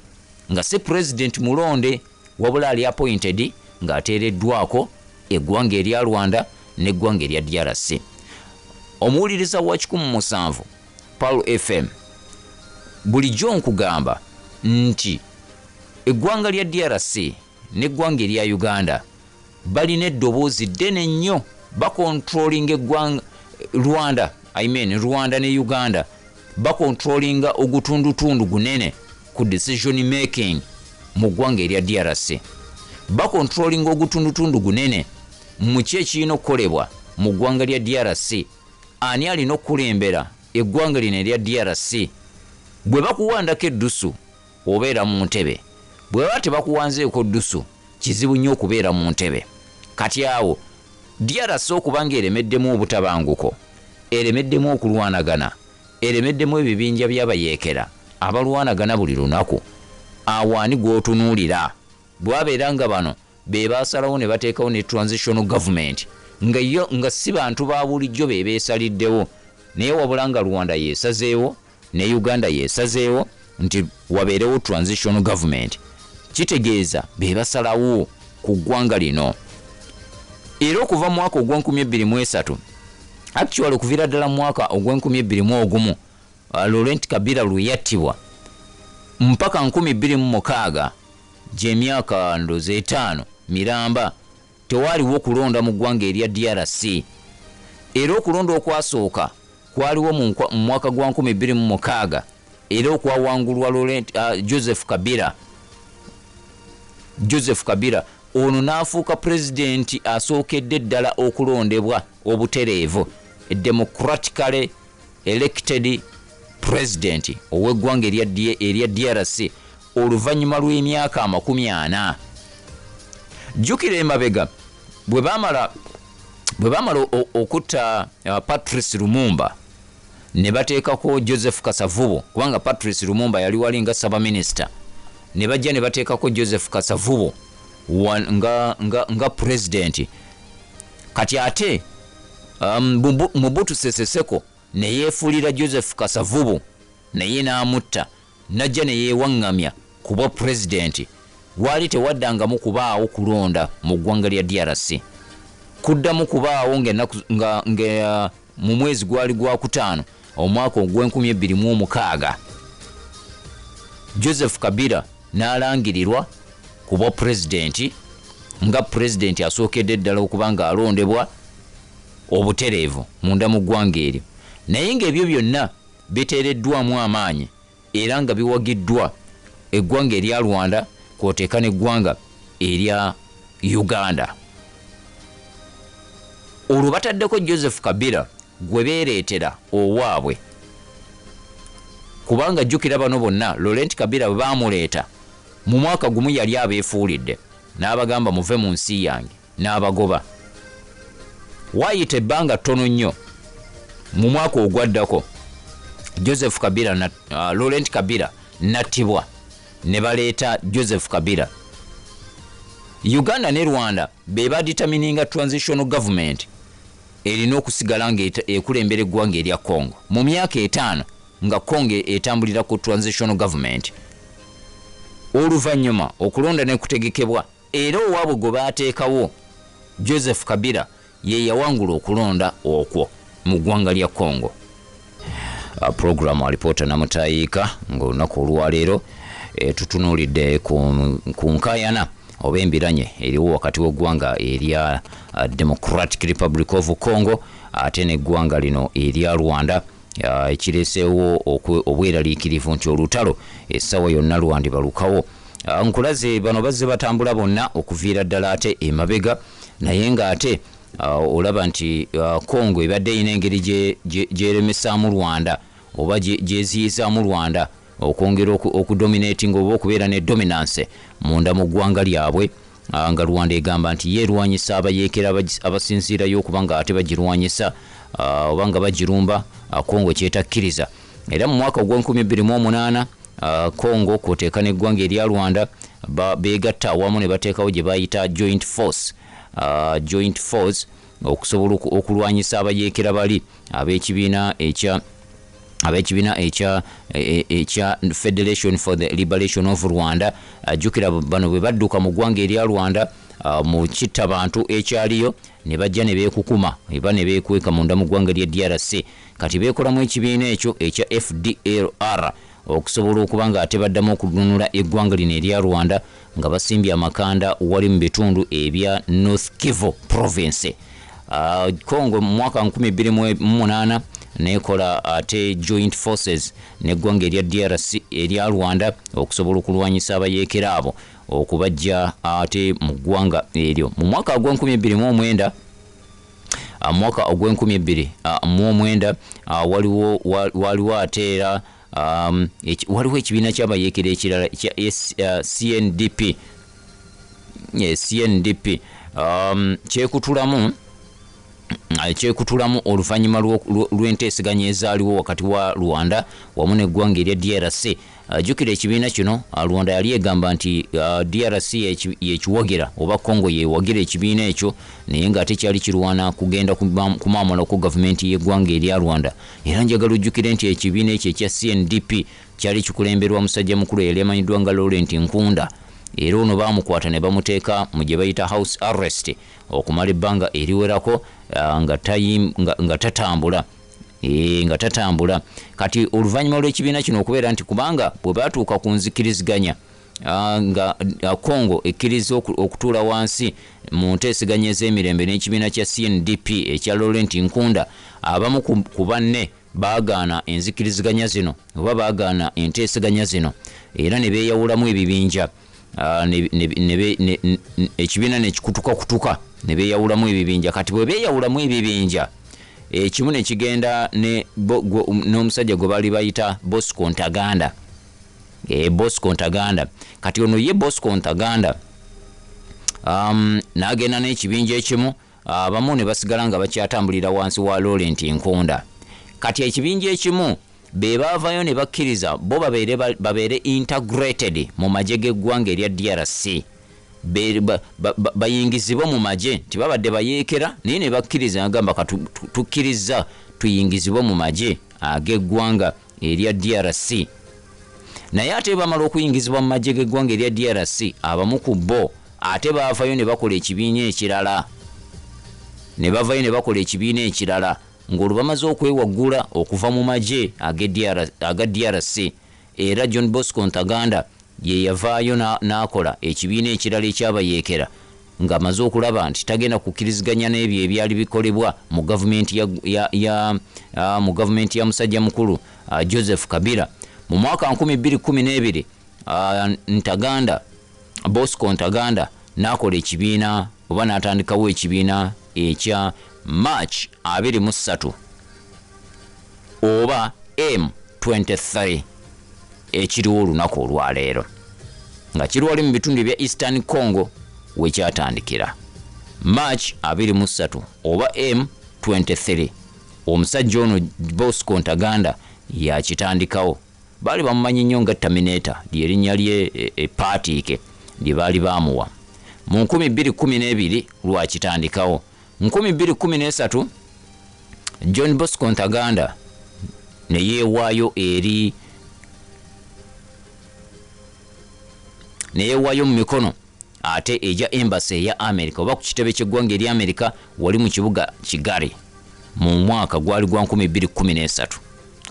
nga si president mulonde, wabula ali appointed ng'ateereddwako eggwanga erya Rwanda n'eggwanga erya DRC. Omuwuliriza wa 107 Pearl FM, bulijjo nkugamba nti eggwanga lya DRC n'eggwanga erya Uganda balina eddoboozi ddene nnyo, bakontrolinga eggwanga Rwanda, I mean Rwanda ne Uganda bakontrolinga ogutundutundu gunene ku decision making mu ggwanga erya DRC. Bakontrolinga ogutundutundu gunene mu ki ekirina okukolebwa mu ggwanga lya DRC, ani alina okukulembera eggwanga lino erya DRC. Bwe bakuwandako eddusu obeera mu ntebe, bwe baba tebakuwanzeeko ddusu kizibu nnyo okubeera mu ntebe. Kati awo DRC okuba ng'eremeddemu obutabanguko, eremeddemu okulwanagana, eremeddemu ebibinja by'abayeekera abalwanagana buli lunaku, awo ani gw'otunuulira? Bwabeera nga bano be baasalawo ne bateekawo ne transitional government, nga yo nga si bantu ba bulijjo be beesaliddewo, naye wabula nga Rwanda yeesazeewo ne Uganda yeesazeewo nti wabeerewo transitional government, kitegeeza be basalawo ku ggwanga lino. Era okuva mu mwaka ogw'2003, actually okuviira ddala mu mwaka ogw'2001 Laurent Kabila lwe yattibwa mpaka 2006, gy'emyaka ndoza 5 miramba, Tewaaliwo kulonda mu ggwanga erya DRC, era okulonda okwasooka kwaliwo mu mwaka gwa 2006, era okwawangulwa Joseph Kabila. Joseph Kabila ono n'afuuka pulezidenti asookedde ddala okulondebwa obutereevu, democratically elected president ow'eggwanga erya DRC oluvannyuma lw'emyaka 40. Jjukira emabega bwe baamala okutta Patrice Lumumba ne bateekako Joseph Kasavubu, kubanga Patrice Lumumba yali wali nga ssaabaminisita, ne bajja ne bateekako Joseph Kasavubu nga pulezidenti. Kati ate Mobutu Sese Seko ne yeefuulira Joseph Kasavubu, naye n'amutta, najja ne yeewaŋŋamya ku bwa pulezidenti. Waali tewaddangamu kubaawo kulonda mu ggwanga lya DRC, kuddamu kubaawo nga mu mwezi gwali gwakutaano omwaka ogw'2006, Joseph Kabila n'alangirirwa ku bwa pulezidenti nga pulezidenti asookedde ddala okuba nga alondebwa obutereevu munda mu ggwanga eryo. Naye ng'ebyo byonna biteereddwamu amaanyi era nga biwagiddwa eggwanga erya Rwanda kw'oteeka n'eggwanga erya Uganda. Olwo bataddeko Joseph Kabila gwe beereetera owaabwe, kubanga jjukira bano bonna Laurent Kabila bwe baamuleeta mu mwaka gumu yali abeefuulidde n'abagamba muve mu nsi yange, n'abagoba. Waayita ebbanga ttono nnyo, mu mwaka ogwaddako Joseph Kabila Laurent Kabila nattibwa ne baleeta Joseph Kabila. Uganda ne Rwanda be badetermininga transitional government erina okusigala nga ekulembera eggwanga erya Congo mu myaka 5 nga Congo etambulira ku transitional government. Oluvannyuma okulonda ne kutegekebwa, era owaabwe gwe baateekawo Joseph Kabila ye yawangula okulonda okwo mu ggwanga lya Congo. Programu Alipoota Namutayiika ng'olunaku olwaleero tutunuulidde ku nkaayana oba embiranye eriwo wakati w'eggwanga erya Democratic Republic of Congo ate n'eggwanga lino erya Rwanda, ekireeseewo obweraliikirivu nti olutalo essaawa yonna lwandibalukawo. Nkulaze bano bazze batambula bonna okuviira ddala ate emabega, naye ng'ate olaba nti Congo ebadde erina engeri gyeremesaamu Rwanda oba gyeziyizaamu Rwanda okwongera okudominatinga oba okubeera ne dominance munda mu ggwanga lyabwe, nga Rwanda egamba nti yeerwanyisa abayeekera abasinziirayo okuba nga ate bagirwanyisa oba nga bagirumba, Congo kyetakkiriza. Era mu mwaka ogw'2008 Congo kw'oteeka n'eggwanga erya Rwanda beegatta awamu ne bateekawo gye bayita joint force, joint force okusobola okulwanyisa abayeekera bali ab'ekibiina ekya Federation for the Liberation of Rwanda. Jjukira bano bwe badduka mu ggwanga erya Rwanda mu kittabantu ekyaliyo ne bajja ne beekukuma eba ne beekweka munda mu ggwanga lya DRC. Kati beekolamu ekibiina ekyo ekya FDLR okusobola okuba nga ate baddamu okununula eggwanga lino erya Rwanda nga basimbye amakanda wali mu bitundu ebya North Kivu province. Congo mu mwaka 2008 nekola ate joint forces n'eggwanga erya DRC erya Rwanda okusobola okulwanyisa abayeekera abo okubajja ate mu ggwanga eryo. Mu mwaka ogw'2009 mwaka ogw'2009 waliwo ate era waliwo ekibiina ky'abayeekera ekirala ekya CNDP, CNDP kyekutulamu oluvannyuma lw'enteeseganya ezaaliwo wakati wa Rwanda wamu n'eggwanga erya DRC. Jjukira ekibiina kino Rwanda yali egamba nti DRC yekiwagira oba Congo yewagira ekibiina ekyo, naye ng'ate kyali kirwana kugenda kumaamulako gavumenti y'eggwanga erya Rwanda. Era njagala ojjukire nti ekibiina ekyo ekya CNDP kyali kikulemberwa musajja mukulu eyali amanyiddwa nga Laurent Nkunda, era ono baamukwata ne bamuteeka mu gye bayita house arrest okumala ebbanga eriwerako nga tatambula. Nga tatambula. Kati oluvannyuma lw'ekibiina kino okubeera nti kubanga bwe baatuuka ku nzikiriziganya nga Congo ekkiriza okutuula wansi mu nteeseganya ez'emirembe n'ekibiina kya CNDP ekya Laurent Nkunda, abamu ku banne baagaana enzikiriziganya zino oba baagaana enteeseganya zino, era ne beeyawulamu ebibinja, ekibiina ne kikutukakutuka ne beeyawulamu ebibinja. Kati bwe beeyawulamu ebibinja, ekimu ne kigenda n'omusajja gwe baali bayita Bosco Ntaganda. Bosco Ntaganda, kati ono ye Bosco Ntaganda n'agenda n'ekibinja ekimu, abamu ne basigala nga bakyatambulira wansi wa Laurent Nkunda. Kati ekibinja ekimu be baavayo ne bakkiriza bo babeere integrated mu magye g'eggwanga erya DRC, bayingizibwe mu magye, nti babadde bayeekera naye ne bakkiriza, agamba tukkiriza tuyingizibwe mu magye ag'eggwanga erya DRC. Naye ate bamala okuyingizibwa mu magye g'eggwanga erya DRC, abamu ku bo ate baavayo ne bakola ekibiina ekirala, ne bavayo ne bakola ekibiina ekirala ng'olwo bamaze okwewaggula okuva mu magye aga DRC. Era John Bosco Ntaganda ye yavaayo n'akola ekibiina ekirala ekyabayeekera, ng'amaze okulaba nti tagenda kukkiriziganya n'ebyo ebyali bikolebwa mu gavumenti mu gavumenti ya musajja mukulu Joseph Kabila. Mu mwaka 2012, Ntaganda, Bosco Ntaganda n'akola ekibiina oba n'atandikawo ekibiina ekya March 23 oba M23 ekiriwo olunaku olwaleero, nga kiri wali mu bitundu ebya Eastern Congo wekyatandikira. March 23 oba M23, omusajja ono Bosco Ntaganda yakitandikawo. Baali bamumanyi nnyo nga Terminator, lyerinnya lye epaatiike lye baali baamuwa. Mu 2012 lwakitandikawo. 2013 John Bosco Ntaganda ne yeewaayo eri, ne yeewaayo mu mikono ate egya embassy eya America oba ku kitebe ky'eggwanga erya America wali mu kibuga Kigali, mu mwaka gwali gwa 2013,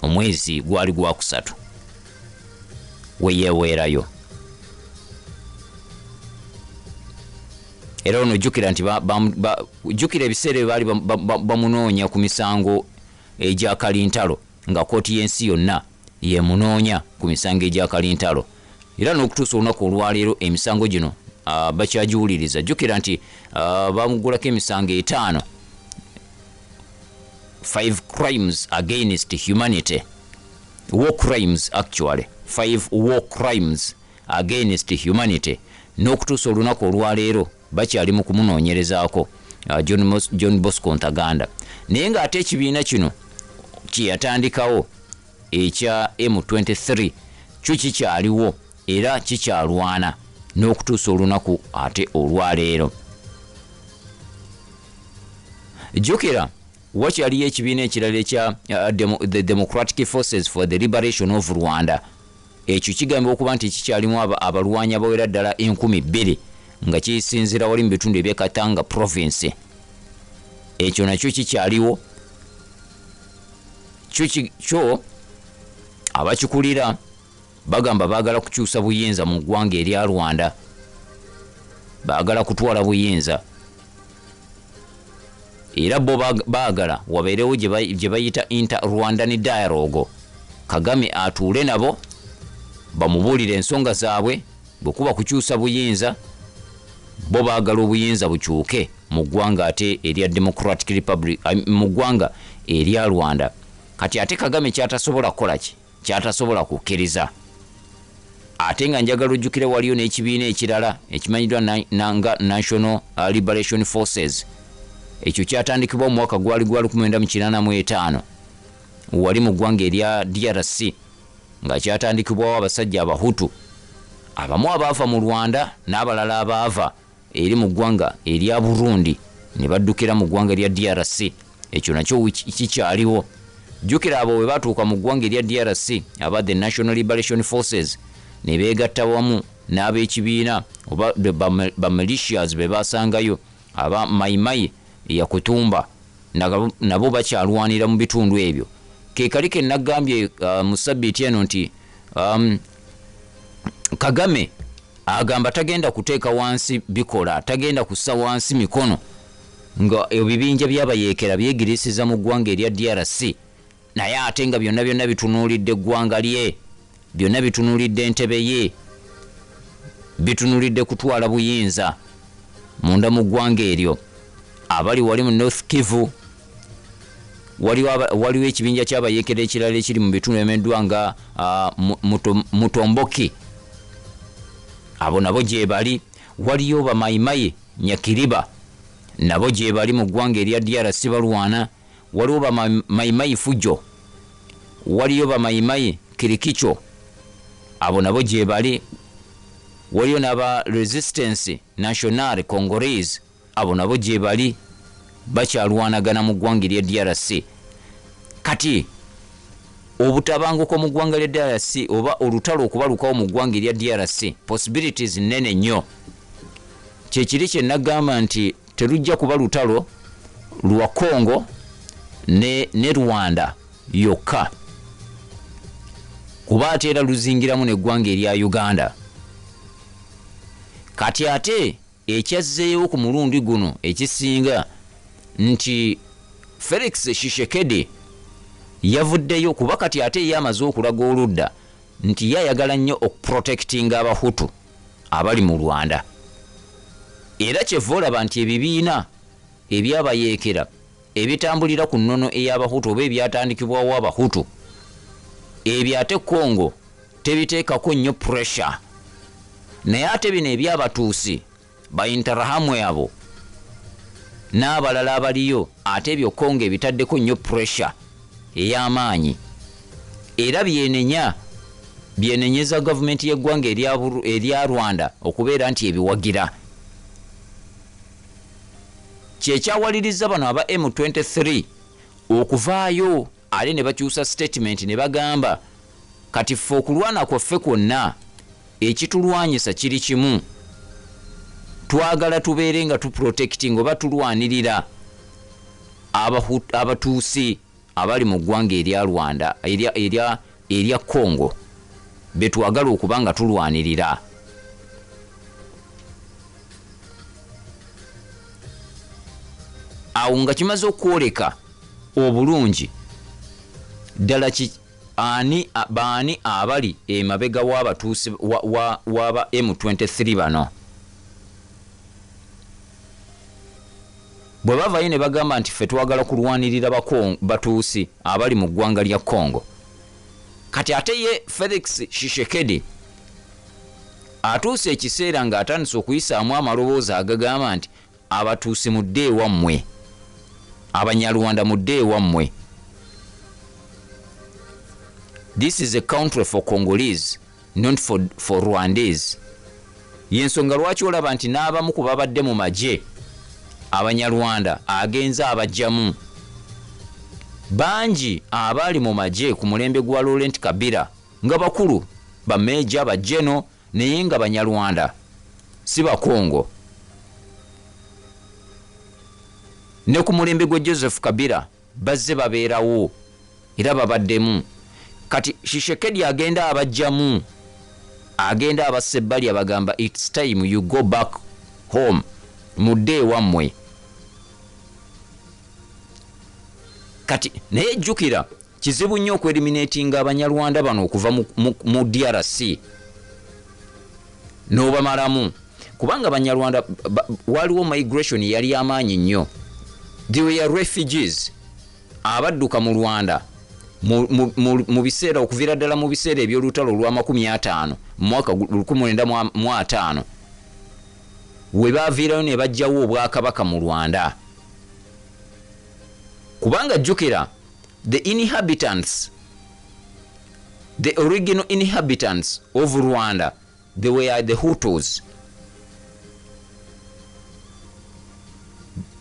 omwezi gwali gwakusatu we yeeweerayo. Era ono jjukira nti jjukira ebiseera ebyo baali bamunoonya ku misango egya kalintalo, nga kkooti y'ensi yonna yemunoonya ku misango egya kalintalo, era n'okutuusa olunaku olwaleero emisango gino bakyagiwuliriza. Jjukira nti bamugulako emisango 5, 5 crimes against humanity, war crimes actually, 5 war crimes against humanity. N'okutuusa olunaku olwaleero bakyali mu kumunoonyerezaako John Bosco Ntaganda. Naye ng'ate ekibiina kino kye yatandikawo ekya M23 kyo kikyaliwo era kikyalwana n'okutuusa olunaku ate olwaleero. Jjukira wakyaliyo ekibiina ekirala ekya the Democratic Forces for the Liberation of Rwanda. Ekyo kigambibwa okuba nti kikyalimu abalwanyi abawera ddala 2000 nga kisinziira wali mu bitundu eby'e Katanga province. Ekyo nakyo kikyaliwo, kyo abakikulira bagamba baagala kukyusa buyinza mu ggwanga erya Rwanda, baagala kutwala buyinza, era bo baagala wabeerewo gye bayita inter-Rwandan dialogue. Kagame atuule nabo bamubuulire ensonga zaabwe. Bwe kuba kukyusa buyinza, bo baagala obuyinza bukyuke mu ggwanga ate erya Democratic Republic, mu ggwanga erya Rwanda. Kati ate Kagame kyatasobola kukola ki? Kyatasobola kukkiriza. Ate nga njagala ojjukire waliyo n'ekibiina ekirala ekimanyiddwa nga National Liberation Forces. Ekyo kyatandikibwa mu mwaka gwali gwa 1985 wali mu ggwanga erya DRC, nga kyatandikibwawo abasajja Abahutu abamu abaava mu Rwanda n'abalala abaava eri mu ggwanga erya Burundi ne baddukira mu ggwanga erya DRC. Ekyo nakyo kikyaliwo. Jjukira abo bwe batuuka mu ggwanga erya DRC aba the National Liberation Forces ne beegatta wamu n'ab'ekibiina oba ba militias be basangayo aba Maimai Yakutumba, nabo bakyalwanira mu bitundu ebyo. Ke kali ke nagambye mu sabbiiti eno nti Kagame Agamba tagenda kuteeka wansi bikola, tagenda kussa wansi mikono nga ebibinja by'abayeekera byegirisiza mu ggwanga erya DRC, naye ate nga byonna byonna bitunuulidde eggwanga lye, byonna bitunuulidde entebe ye, bitunuulidde kutwala buyinza munda mu ggwanga eryo. Abali wali mu North Kivu waliwo ekibinja ky'abayeekera ekirala ekiri mu bitundu ebimanyiddwa nga Mutomboki, abo nabo gyebali. Waliyo bamayimayi Nyakiriba, nabo gyebali mu ggwanga erya DRC balwana. Waliwo bamayimayi Fujo, waliyo bamayimayi Kirikicho, abo nabo gyebali. Waliyo n'aba Resistance Nationale Congolese, abo nabo gyebali bakyalwanagana mu ggwanga erya DRC. Kati obutabanguko mu ggwanga lya DRC oba olutalo okubalukawo mu ggwanga erya DRC, possibilities nnene nnyo. Kyekiri kye nagamba nti terujja kuba lutalo lwa Congo ne Rwanda yokka, kuba ate era luzingiramu n'eggwanga erya Uganda. Kati ate ekyazzeewo ku mulundi guno ekisinga nti Felix Tshisekedi yavuddeyo, kuba kati ate ye amaze okulaga oludda nti ye ayagala nnyo okuprotectinga Abahutu abali mu Rwanda. Era kyeva olaba nti ebibiina ebyabayeekera ebitambulira ku nnono ey'Abahutu oba ebyatandikibwawo Abahutu, ebyo ate Congo tebiteekako nnyo pressure. Naye ate bino ebyabatuusi ba Interahamwe abo n'abalala abaliyo, ate ebyo Congo ebitaddeko nnyo pressure ey'amaanyi, era byenenyeza gavumenti y'eggwanga erya Rwanda okubeera nti ebiwagira. Kyekyawaliriza bano aba M23 okuvaayo ate ne bakyusa statement ne bagamba kati ffe okulwana kwaffe kwonna ekitulwanyisa kiri kimu, twagala tubeere nga tuprotecting oba tulwanirira Abatuusi abali mu ggwanga erya Rwanda, erya Congo, betwagala okuba nga tulwanirira. Awo nga kimaze okwoleka obulungi ddala baani abali emabega w'Abatuusi w'aba M23 bano. Bwe bavayo ne bagamba nti ffe twagala kulwanirira Batuusi abali mu ggwanga lya Congo. Kati ate ye Felix Tshisekedi atuuse ekiseera ng'atandise okuyisaamu amaloboozi agagamba nti Abatuusi mudde ewammwe, Abanyarwanda mudde ewammwe. This is a country for Congolese, not for Rwandese. Yensonga lwaki olaba nti n'abamu ku babadde mu magye Abanyarwanda agenze abajjamu. Bangi abaali mu magye ku mulembe gwa Laurent Kabila nga bakulu, ba meja, ba jeno, naye nga Banyarwanda si Bakongo. Ne ku mulembe gwa Joseph Kabila bazze babeerawo era babaddemu. Kati Tshisekedi agenda abajjamu, agenda abassa ebbali, abagamba it's time you go back home, mudde ewammwe. Kati naye jjukira kizibu nnyo okweliminatinga Abanyarwanda bano okuva mu DRC n'obamalamu, kubanga Abanyarwanda waliwo migration yali amaanyi nnyo. They were refugees abadduka mu Rwanda mu biseera okuviira ddala mu biseera eby'olutalo olwa 50 mu mwaka 1950, we baaviirayo ne bajjawo obwakabaka mu Rwanda. Kubanga jjukira the inhabitants, the original inhabitants of Rwanda, they were the Hutus.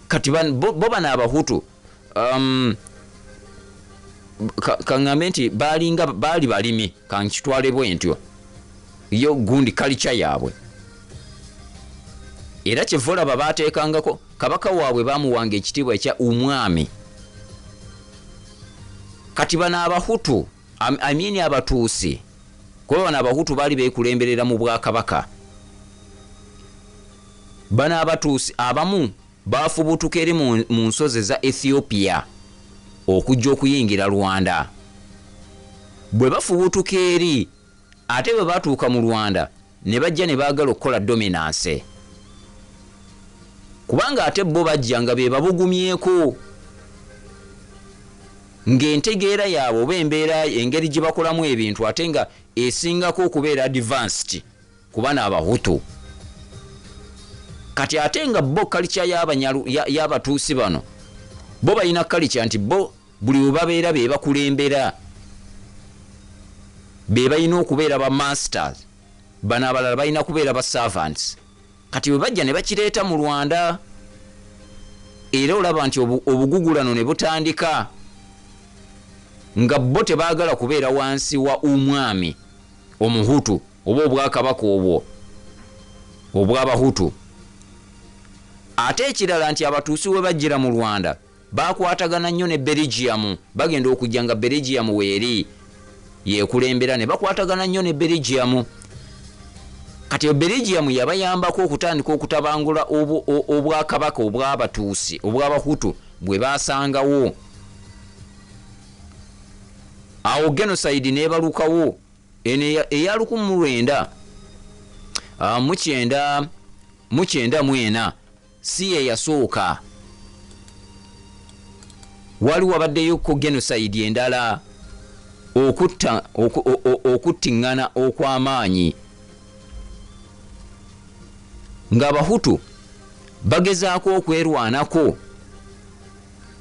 Kati bo bano Abahutu, kaŋŋambe nti baalinga baali balimi, kankitwale bwe ntyo, yo gundi culture yaabwe. Era kyeva olaba baateekangako kabaka waabwe, baamuwanga ekitiibwa ekya umwami. Kati bano Abahutu, I mean Abatuusi, kuba bano Abahutu baali beekulemberera mu bwakabaka. Bano Abatuusi abamu bafubutuka eri mu nsozi za Ethiopia okujja okuyingira Rwanda. Bwe bafubutuka eri, ate bwe batuuka mu Rwanda ne bajja ne baagala okukola dominance, kubanga ate bo bajja nga be babugumyeko, ng'entegeera yaabwe oba embeera engeri gye bakolamu ebintu ate nga esingako okubeera advanced kuba n'Abahutu. Kati ate nga bo culture y'Abatuusi bano, bo balina culture nti bo buli we babeera be bakulembera, be balina okubeera ba masters, bano abalala balina kubeera ba servants. Kati bwe bajja ne bakireeta mu Rwanda, era olaba nti obugugulano ne butandika, nga bo tebaagala kubeera wansi wa umwami Omuhutu oba obwakabaka obwo obw'Abahutu. Ate ekirala nti Abatuusi we bajjira mu Rwanda bakwatagana nnyo ne Belgium. Bagenda okujja nga Belgium weeri yekulembera, ne bakwatagana nnyo ne Belgium. Kati Belgium yabayambako okutandika okutabangula obwakabaka obw'Abatuusi, obw'Abahutu bwe basangawo. Awo genocide nebalukawo eno eya 1994. Si ye yasooka, wali wabaddeyoko genocide endala, okuttiŋŋana okw'amaanyi ng'Abahutu bagezaako okwerwanako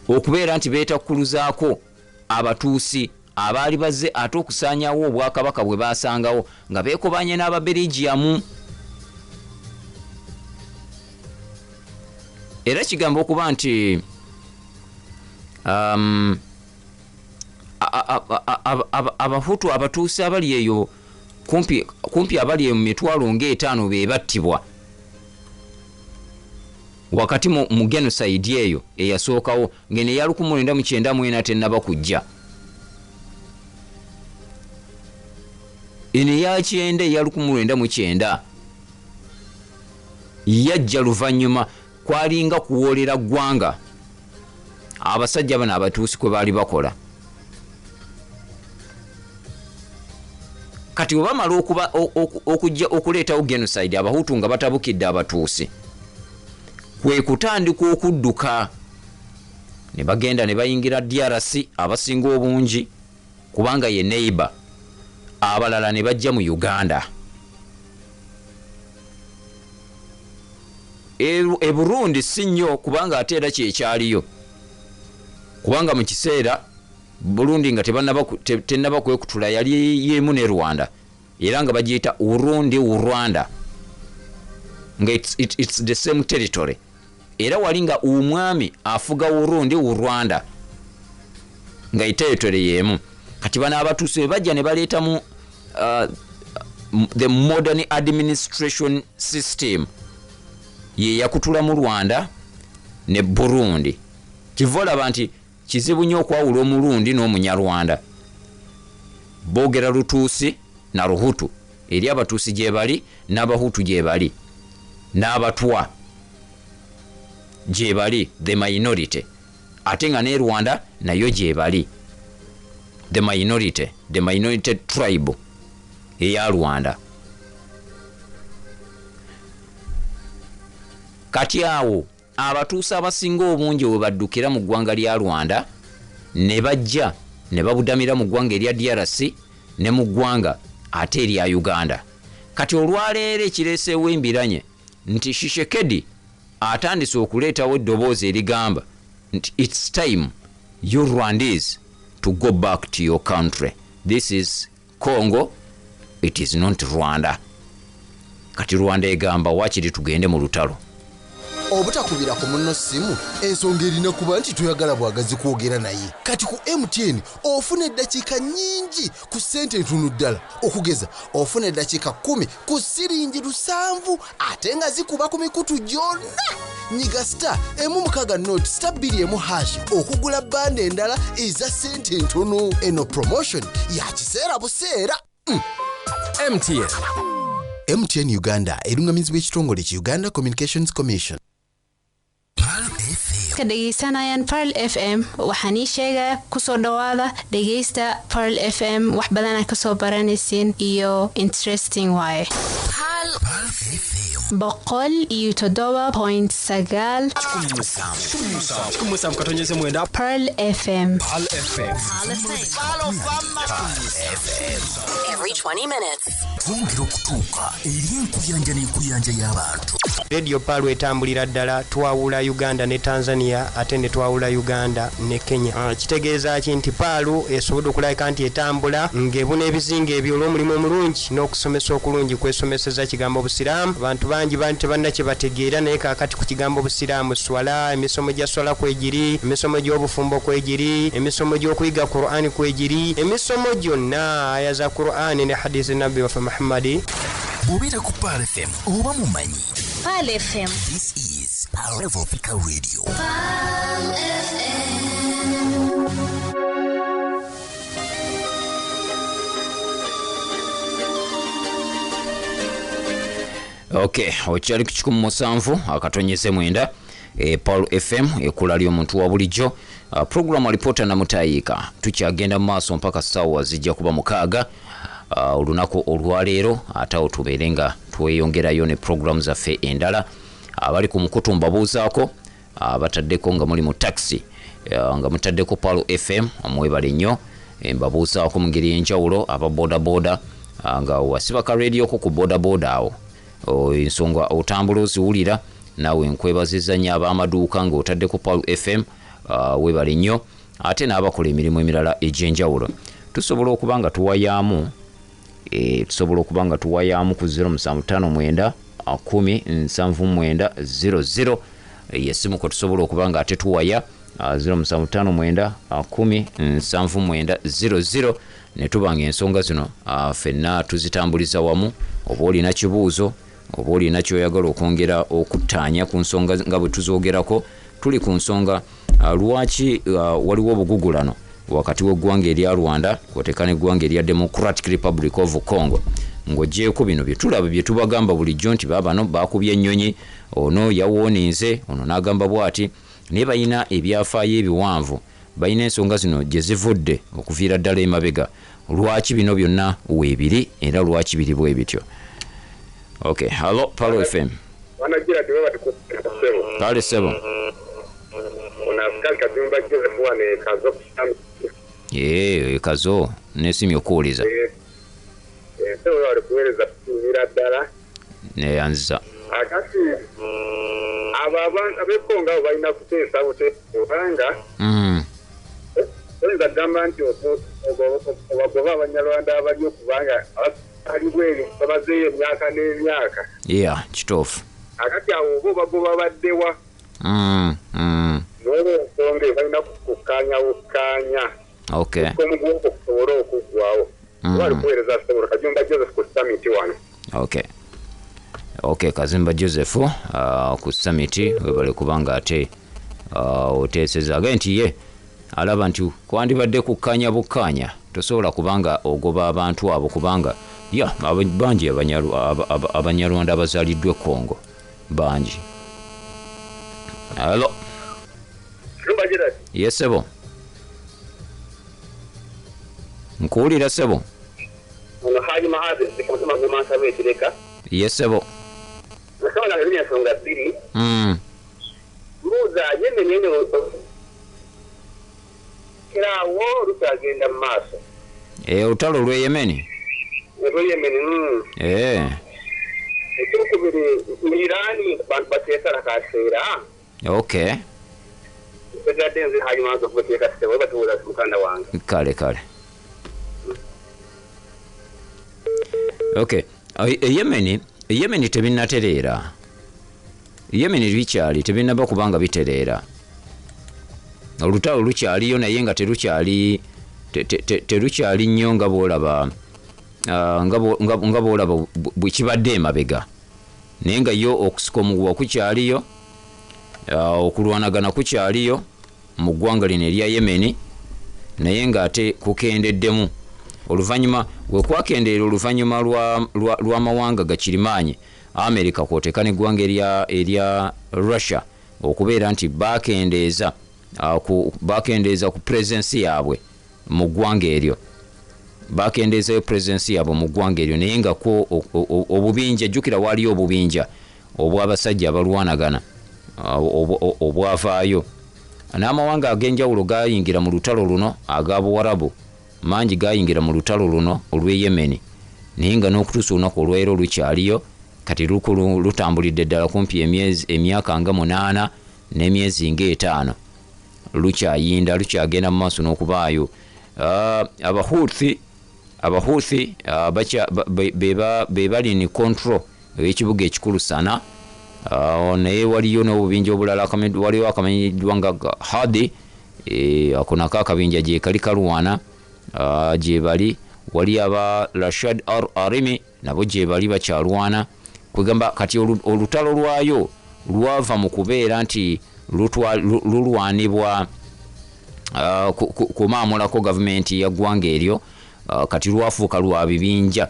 okubeera nti beetakkuluzaako Abatuusi abaali bazze ate okusaanyawo obwakabaka bwe baasangawo, nga beekobanye n'Ababerigiyamu. Era kigamba okuba nti Abahutu, Abatuusi abali eyo kumpi, kumpi abali eyo mu mitwalo ng'etaano be battibwa wakati mu genocide eyo eyasookawo, ng'eno eya 1994 tennaba kujja. Eno eyakyenda, eya 1990, yajja luvannyuma. Kwalinga kuwoolera ggwanga abasajja bano Abatuusi kwe baali bakola. Kati bwe bamala okuba okujja okuleetawo genocide, Abahutu nga batabukidde Abatuusi, kwe kutandika okudduka ne bagenda ne bayingira DRC abasinga obungi, kubanga ye neighbor, abalala ne bajja mu Uganda. E Burundi si nnyo, kubanga ate era kyekyaliyo, kubanga mu kiseera Burundi nga tennaba kwekutula yali yemu ne Rwanda, era nga bagiyita Urundi, Urwanda, nga it's the same territory. Era wali nga umwami afuga Urundi, Urwanda, nga territory yemu. Kati bano Abatuusi bwe bajja ne baleetamu the modern administration system, ye yakutula mu Rwanda ne Burundi. Kiva olaba nti kizibu nnyo okwawula Omulundi n'Omunyarwanda. Boogera Lutuusi na Luhutu. Eri Abatuusi gye bali, n'Abahutu gye bali, n'Abatwa gye bali, the minority, ate nga ne Rwanda nayo gye bali, the minority tribe eya Rwanda. Kati awo Abatuusi abasinga obungi we baddukira mu ggwanga lya Rwanda ne bajja ne babudamira mu ggwanga erya DRC ne mu ggwanga ate erya Uganda. Kati olwaleero ekireeseewo embiranye nti Tshisekedi atandise okuleetawo eddoboozi erigamba nti "It's time you Rwandese to go back to your country. This is Congo, it is not Rwanda." Kati Rwanda egamba wakiri tugende mu lutalo. Obutakubira ku munno ssimu, ensonga erina kuba nti toyagala bwagazi kwogera naye. Kati ku MTN ofuna eddakiika nnyingi ku ssente entono ddala. Okugeza, ofuna eddakiika 10 ku siringi 7, ate nga zikuba ku mikutu gyonna. Nyiga *160*21# okugula bundle endala eza ssente entono. Eno promotion ya kiseera buseera. MTN. MTN Uganda erungamizibwa ekitongole ki Uganda Communications Commission. Ka dhegaysanayaan Pearl FM. Waxaan ii sheegaa kusoo dhawaada dhegaysta Pearl FM, wax badana kasoo baranaysiin iyo interesting waaye. 107.9 Pearl FM. Every 20 minutes. Twongera okutuuka eri enkuyanja n'enkuyanja y'abantu. Radio Pearl etambulira ddala, twawula Uganda ne Tanzania, ate ne twawula Uganda ne Kenya. Kitegeeza ki nti Pearl esobodde okulabika nti etambula ng'ebuna ebizinga ebyo olw'omulimu omulungi n'okusomesa okulungi kwesomeseza kigambo Busiraamu. Abantu bangi bantu tebanna kye bategeera, naye kaakati ku kigambo Busiraamu, swala, emisomo gya swala kwegiri, emisomo gy'obufumbo kwegiri, emisomo gy'okuyiga Qur'ani kwegiri, emisomo gyonna aya za Qur'ani ne hadithi Nabbi waffe Muhammadi. Bw'obeera ku Pearl FM oba mumanyi. Pearl FM. This is Pearl Africa Radio. Pearl FM. Okay, okyali ku 107.9 Pearl FM, ekkula ly'omuntu wa bulijjo. Program Alipoota Namutayiika. Tukyagenda mu maaso mpaka ssaawa zijja kuba 6 olunaku olwaleero, ate awo tubeere nga tweyongerayo ne program zaffe endala. Abali ku mukutu mbabuuzaako, abataddeko nga muli mu taxi, nga mutaddeko Pearl FM, mwebale nnyo. Mbabuuzaako mu ngeri y'enjawulo aba bodaboda, nga wasibaka radio ko ku bodaboda awo ensonga otambula oziwulira, naawe nkwebazizza nnyo. Ab'amaduuka ng'otaddeko Pearl FM, webale nnyo, ate n'abakola emirimu emirala egy'enjawulo. Tusobola okuba nga tuwayaamu, tusobola okuba nga tuwayaamu ku 0759 1079 00, yesimu kwe tusobola okuba nga ate tuwaya 0759 1079 00, ne tuba nga ensonga zino ffenna tuzitambuliza wamu. Oba olina kibuuzo, oba olina ky'oyagala okwongera okuttaanya ku nsonga nga bwe tuzoogerako, tuli ku nsonga lwaki waliwo obugugulano wakati w'eggwanga erya Rwanda kw'oteeka n'eggwanga erya Democratic Republic of Congo. Ng'oggyeeko bino bye tulaba bye tubagamba bulijjo nti baabano baakubye ennyonyi, ono yawooninze, ono n'agamba bw'ati, naye balina ebyafaayo ebiwanvu, balina ensonga zino gye zivudde okuviira ddala emabega. Lwaki bino byonna weebiri era lwaki biri bwe bityo? Okay, hello Pearl FM. Kale ssebo. Kazo nesimye okuwuliza. Neyanziza. Akati abo abekonga abo balina kuteesa kubanga oyinza kugamba nti obagoba Abanyarwanda abali okubanga abali bweru babazeeyo emyaka n'emyaka. Yeah, kituufu. Akati awo oba obagoba baddewa. N'olwensonga balina kukkaanya bukkaanya. Okay. Omugugu okusobola okuggwawo. Bali kuweereza Ssebo Kazimba Joseph ku summit wano. Okay. Okay, Kazimba Joseph ku summit webale kubanga ate oteeseza nti ye alaba nti kwandibadde kukkaanya bukkaanya, tosobola kubanga ogoba abantu abo kubanga ya bangi Abanyarwanda abazaaliddwa e Congo bangi. Hello. Yes, sebo. Nkuwulira sebo. Ono Haji Mahazi zikamusema goma sabe kireka. Yes, sebo. Nasaba na ensonga bbiri. Mbuuza Yemen eno kirawo lutagenda mu maaso. Olutalo lw'e Yemen? Olw'e Yemen. Ekyokubiri mu Irani bantu bateekalakaseera. Okay. Kale kale. Okay. Yemeni tebinnatereera. Yemeni bikyali tebinnaba kubanga bitereera. Olutalo lukyaliyo naye nga terukyali terukyali nnyo nga bw'olaba nga bw'olaba bwe kibadde emabega. Naye nga yo okusika omuguwa kukyaliyo, okulwanagana kukyaliyo mu ggwanga lino erya Yemeni, naye ng'ate kukendeddemu. Oluvannyuma we kwakendeera, oluvannyuma lw'amawanga gakirimaanyi America kw'oteeka n'eggwanga erya Russia okubeera nti bakendeeza ku presence yaabwe mu ggwanga eryo, bakendeezayo presence yaabwe mu ggwanga eryo. Naye nga ko obubinja, jjukira waaliyo obubinja obw'abasajja abalwanagana obwavaayo, n'amawanga ag'enjawulo gayingira mu lutalo luno, aga Buwarabu mangi gayingira mu lutalo luno olw'e Yemeni, naye nga n'okutuusa olunaku olwaleero lukyaliyo. Kati lutambulidde ddala kumpi emyaka nga 8 n'emyezi nga 5, lukyayinda, lukyagenda mu maaso n'okubaayo. Abahuthi be bali in control ey'ekibuga ekikulu Sana. Naye waliyo n'obubinja obulala, waliwo akamanyiddwa nga Hadi, ako nako akabinja gye kali kalwana, gye bali. Wali aba Rashad Al Arimi nabo gye bali bakyalwana. Kwegamba kati olutalo lwayo lwava mu kubeera nti lulwanibwa kumaamulako gavumenti ya ggwanga eryo, kati lwafuuka lwa bibinja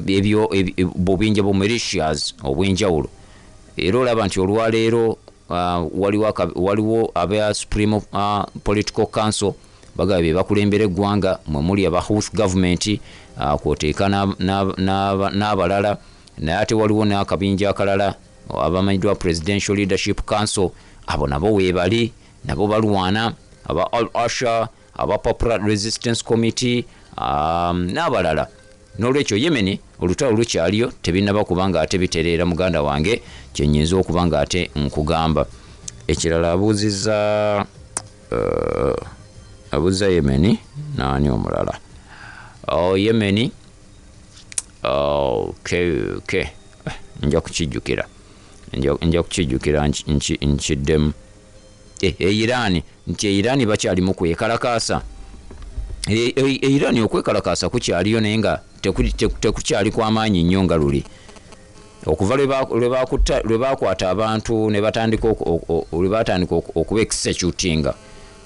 ebyo, bubinja bu militias obw'enjawulo. Era olaba nti olwaleero waliwo aba Supreme Political Council bagaba be bakulembera eggwanga, mwe muli aba Houthi government kw'oteeka n'abalala. Naye ate waliwo n'akabinja akalala abamanyiddwa Presidential Leadership Council, abo nabo weebali, nabo balwana, aba Al Asha, aba Popular Resistance Committee n'abalala. N'olwekyo Yemeni olutalo lukyaliyo, tebinnaba kuba nga ate bitereera. Muganda wange, kyenyinza okuba nga ate nkugamba. Ekirala abuuziza Yemeni naani omulala? Oh, Yemeni, okay, nja kukijjukira, nja kukijjukira nkiddemu. Eirani, nti Eirani bakyalimu kwekalakaasa. Eirani okwekalakaasa kukyaliyo, naye nga tekukyali kwamaanyi nnyo nga luli. Okuva lwe bakwata abantu ne batandika lwe batandika okuba executinga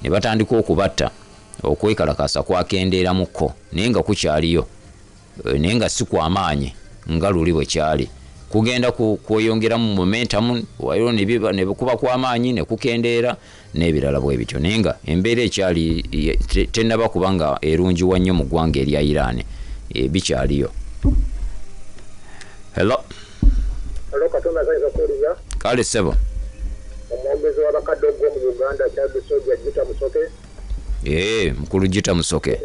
ne batandika okubatta, okwekalakaasa kwakendeeramukko, naye nga kukyaliyo, naye nga si kwamaanyi nga luli bwe kyali. Kugenda kweyongeramu momentum, waliwo ne kuba kwamaanyi ne kukendeera n'ebirala bwe bityo, naye nga embeera ekyali tennaba kuba nga erungiwa nnyo mu ggwanga erya Iran, bikyaliyo. Hello. Hello, Katonda azayinza okuwuliza. Kale ssebo. Omwogezi w'abakadde ogwo mu Uganda, Kyagusoja Gita Musoke. Mukulu Gita Musoke.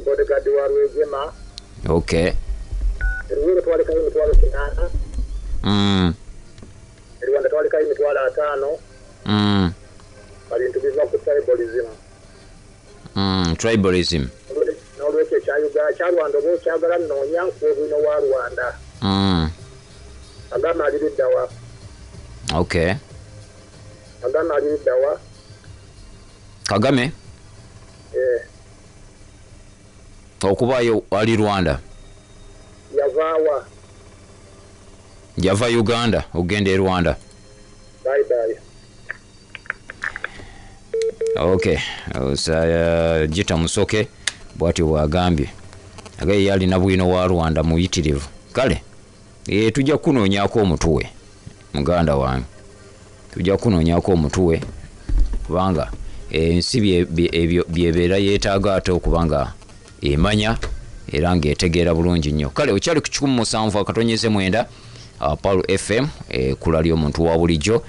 Bodyguard wa Rwejema. Okay. Eruweero twalekayo 800,000. Rwanda twalekayo 50,000. Ebintu biva ku tribalism. Tribalism. N'olwekyo ekya Uganda, kya Rwanda oba okyagala nnoonya nkuwa bwino wa Rwanda. Agamba ali ludda wa? Okay. Agamba ali ludda wa? Kagame? Okubaayo ali Rwanda. Yavaawa? Yava Uganda ogenda e Rwanda. Bye bye. Okay, Gita Musoke bw'atyo bw'agambye. Agaye yalina bwino wa Rwanda muyitirivu. Kale tujja kunoonyaako omutuwe, muganda wange, tujja kunoonyaako omutuwe, kubanga ensi byebeera yeetaaga ate okuba nga emanya era ng'etegeera bulungi nnyo. Kale okyali ku 107.9 Paul FM, ekkula ly'omuntu wa bulijjo.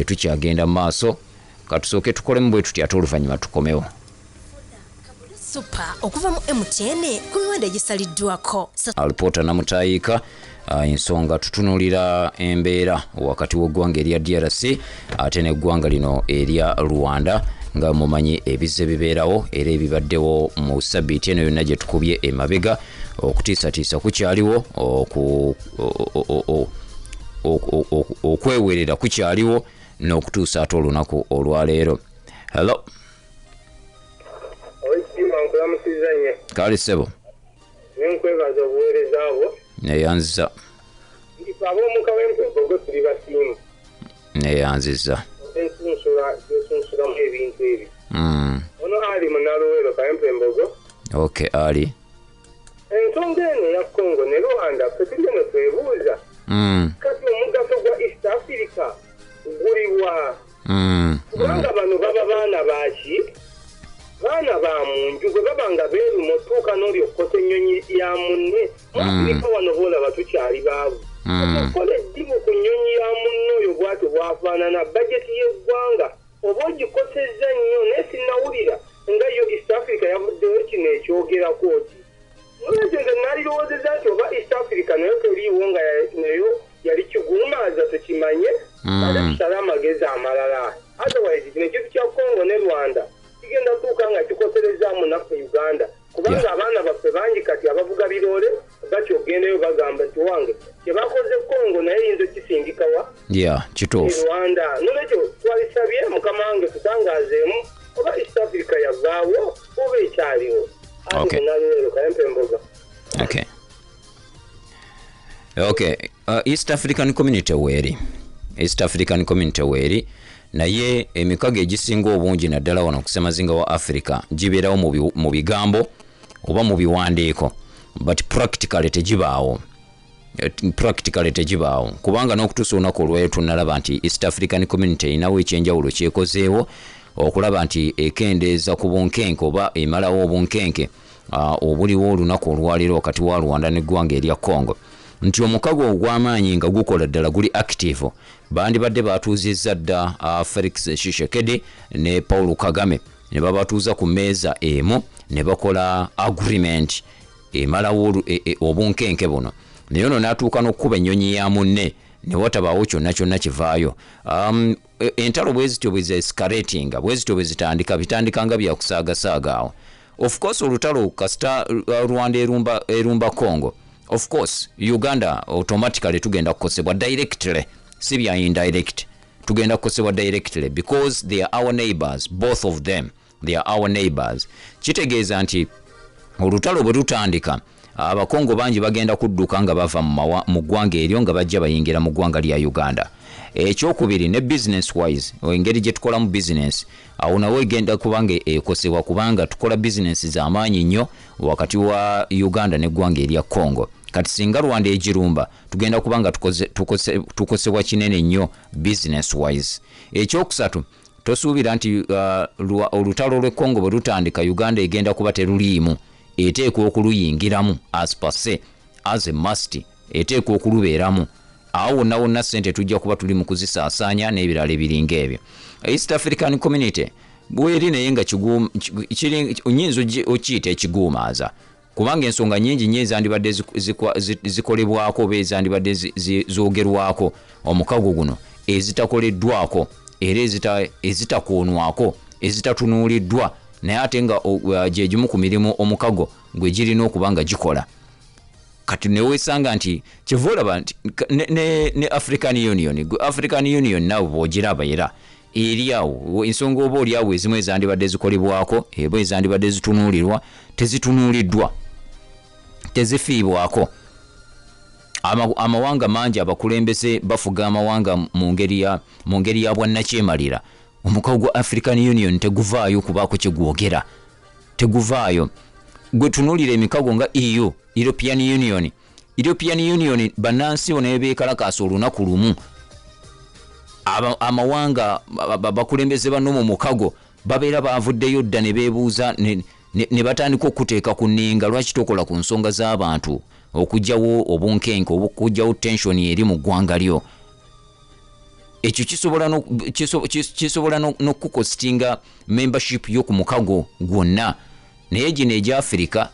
Tukyagenda mu maaso, katusooke tukolemu bwe tutya ate oluvannyuma tukomewo. Super okuva mu MTN ku miwendo egisaliddwako. Alipoota Namutayiika. Ensonga tutunuulira embeera wakati w'eggwanga erya DRC ate n'eggwanga lino erya Rwanda, nga mumanyi ebizze bibeerawo era ebibaddewo mu sabbiiti eno yonna gye tukubye emabega. Okutiisatiisa kukyaliwo, okwewerera kukyaliwo n'okutuusa ate olunaku olwaleero. Hello. Kale ssebo. Nenkwebaza obuweereza bwo. Neyanziza. Nti ab'omuka w'Empeembogo tuli basiimu. Neyanziza. Ensunsula gyesunsulamu ebintu ebyo. Ono Ali Munaluweero Kawempe Mbogo. Okay, Ali. Ensonga eno eya Congo ne Rwanda, ffe tuli eno twebuuza, kati omugaso gwa East Africa guliwa? Kubanga bano baba baana baki, baana ba munju, bwe baba nga beeruma otuuka n'oli okukosa ennyonyi ya munne. Mu Afirika wano boolaba tukyali baavu. Okukola eddibu ku nnyonyi ya munne oyo bw'atyo bw'afaanana, bajeti y'eggwanga oba ogikosezza nnyo. Naye sinnawulira nga yo East Africa yavuddeyo kino ekyogerako ki. Nolwekyo nze nalirowoozezza nti oba East Africa nayo teriiwo nga nayo yali kiguumaaza, tukimanye ate tusale amagezi amalala. Otherwise kino ekintu kya Congo ne Rwanda kigenda tuuka nga kikoserezaamu naffe Uganda, kubanga abaana baffe bangi kati abavuga biroole batyo ogendayo bagamba nti wange kyebakoze Congo naye eyinza okisindikawa Kituufu. Rwanda. Nolwekyo twalisabye mukama wange tutangaazeemu oba East Africa yavaawo oba ekyaliwo. Nalero kayempe emboga. Okay, East African Community weeri, East African Community weeri, naye emikago egisinga obungi naddala wano ku ssemazinga wa Africa gibeerawo mu bigambo oba mu biwandiiko, but practically tegibaawo. Practically tegibaawo, kubanga n'okutuusa olunaku olwayo tunalaba nti East African Community erinawo ekyenjawulo kyekozeewo okulaba nti ekendeeza ku bunkenke oba emalawo obunkenke obuliwo olunaku olwaleero wakati wa Rwanda n'eggwanga erya Congo, nti omukago ogw'amaanyi nga gukola ddala guli active, bandibadde batuuzizza dda Felix Tshisekedi ne Paul Kagame ne babatuuza ku mmeeza emu ne bakola agreement emalawo obunkenke buno. Naye ono n'atuuka n'okkuba ennyonyi ya munne ne watabaawo kyonna kyonna kivaayo. Entalo bwe zityo bwe zeescalatinga, bwe zityo bwe zitandika, bitandika nga byakusaagasaaga awo. Of course olutalo kasita Rwanda erumba Congo, of course Uganda automatically tugenda kukosebwa directly, si bya indirect, tugenda kukosebwa directly because they are our neighbors, both of them, they are our neighbors. Kitegeeza nti olutalo bwe lutandika, Abakongo bangi bagenda kudduka nga bava mu ggwanga eryo nga bajja bayingira mu ggwanga lya Uganda. Ekyokubiri, ne business wise, engeri gye tukolamu business awo nawe egenda kubanga ekosebwa, kubanga tukola business z'amaanyi nnyo wakati wa Uganda n'eggwanga erya Congo. Kati singa Rwanda egirumba, tugenda kubanga tukosebwa kinene nnyo business wise. Ekyokusatu, tosuubira nti olutalo lw'e Congo bwe lutandika Uganda egenda kuba teruliimu. Eteekwa okuluyingiramu as per se, as a must, eteekwa okulubeeramu. Awo wonna wonna sente tujja kuba tuli mu kuzisaasaanya n'ebirala ebiringa ebyo. East African Community bweri, naye nga nyinza okiyita ekiguumaaza, kubanga ensonga nyingi nnyo ezandibadde zikolebwako oba ezandibadde zoogerwako omukago guno ezitakoleddwako era ezitakoonwako, ezitatunuuliddwa, naye ate nga gye gimu ku mirimu omukago gwe girina okuba nga gikola. Kati newesanga nti kyeva olaba nti ne African Union, gwe African Union naawe bw'ogiraba era eri awo, ensonga oba oli awo ezimu ezandibadde zikolebwako eba ezandibadde zitunuulirwa tezitunuuliddwa, tezifiibwako. Amawanga mangi abakulembeze bafuga amawanga mu ngeri ya bwannakyemalira. Omukago gwa African Union teguvaayo kubaako kyegwogera, teguvaayo. Gwe tunuulira emikago nga EU, European Union. European Union bannansi bo ne beekalakaasa olunaku lumu, amawanga bakulembeze banno mu mukago babeera bavuddeyo dda ne beebuuza ne batandika okuteeka ku nninga, lwaki tokola ku nsonga z'abantu okugyawo obunkenke, okugyawo tension eri mu ggwanga lyo? Ekyo kisobola n'okukostinga membership yo ku mukago gwonna. Naye gino egya Afirika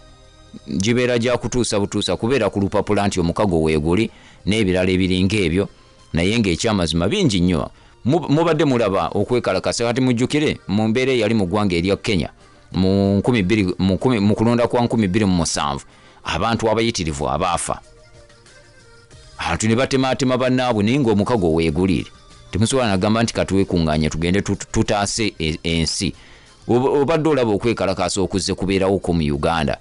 gibeera gyakutuusa butuusa kubeera ku lupapula nti omukago weeguli n'ebirala ebiringa ebyo, naye ng'ekyamazima bingi nnyo mubadde mulaba okwekalakasa. Kati mujjukire mu mbeera eyali mu ggwanga erya Kenya mu kulonda kwa 2007, abantu abayitirivu abaafa, abantu ne batemaatema bannaabwe, naye ng'omukago weegulire temusobola nagamba nti katwekuŋŋaanye tugende tutaase ensi. Obadde olaba okwekalakaasa okuzze kubeerawoko mu Uganda,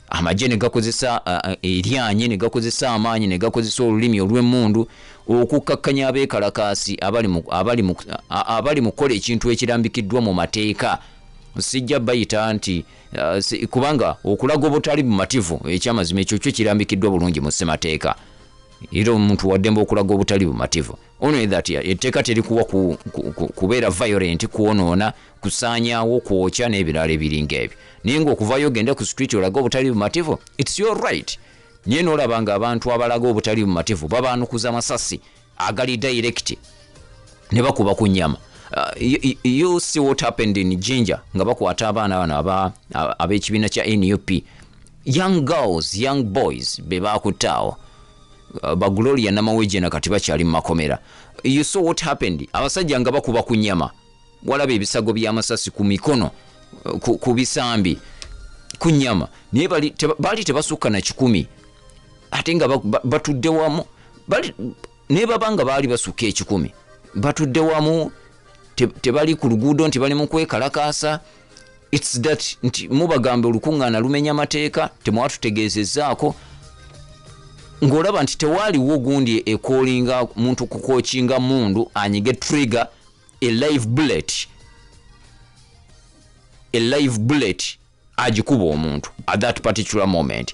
amagye ne gakozesa eryanyi, ne gakozesa amaanyi, ne gakozesa olulimi olw'emmundu okukkakkanya abeekalakaasi abali mu kukola ekintu ekirambikiddwa mu mateeka. Sijja bayita nti kubanga okulaga obutali bumativu, ekyamazima ekyo kyo kirambikiddwa bulungi mu ssemateeka, era omuntu waddembe okulaga obutali bumativu. Only that etteeka terikuwa kubeera violent, kwonoona, kusaanyaawo, kwokya n'ebirala ebiringa ebyo. Naye ng'okuvayo ogende ku street olaga obutali bumativu, it's your right. Naye n'olaba nga abantu abalaga obutali bumativu babaanukuza masasi agali direct ne bakuba ku nnyama. You see what happened in Jinja, nga bakwata abaana bano ab'ekibiina kya NUP, young girls, young boys be bakuttaawo. Ba Gloria Namawejje na kati bakyali mu makomera. You saw what happened, abasajja nga bakuba ku nnyama, walaba ebisago by'amasasi ku mikono, ku bisambi, ku nnyama, naye baali tebasukka na 100, ate nga batudde wamu, naye baba nga baali basukka 100, batudde wamu, tebali ku luguudo nti bali mu kwekalakaasa. It's that nti mubagamba olukuŋŋaana lumenya amateeka, temwatutegeezezzaako. Ng'olaba nti tewaaliwo gundi ekolinga muntu kukokinga mundu anyige trigger, a live bullet, a live bullet agikuba omuntu at that particular moment.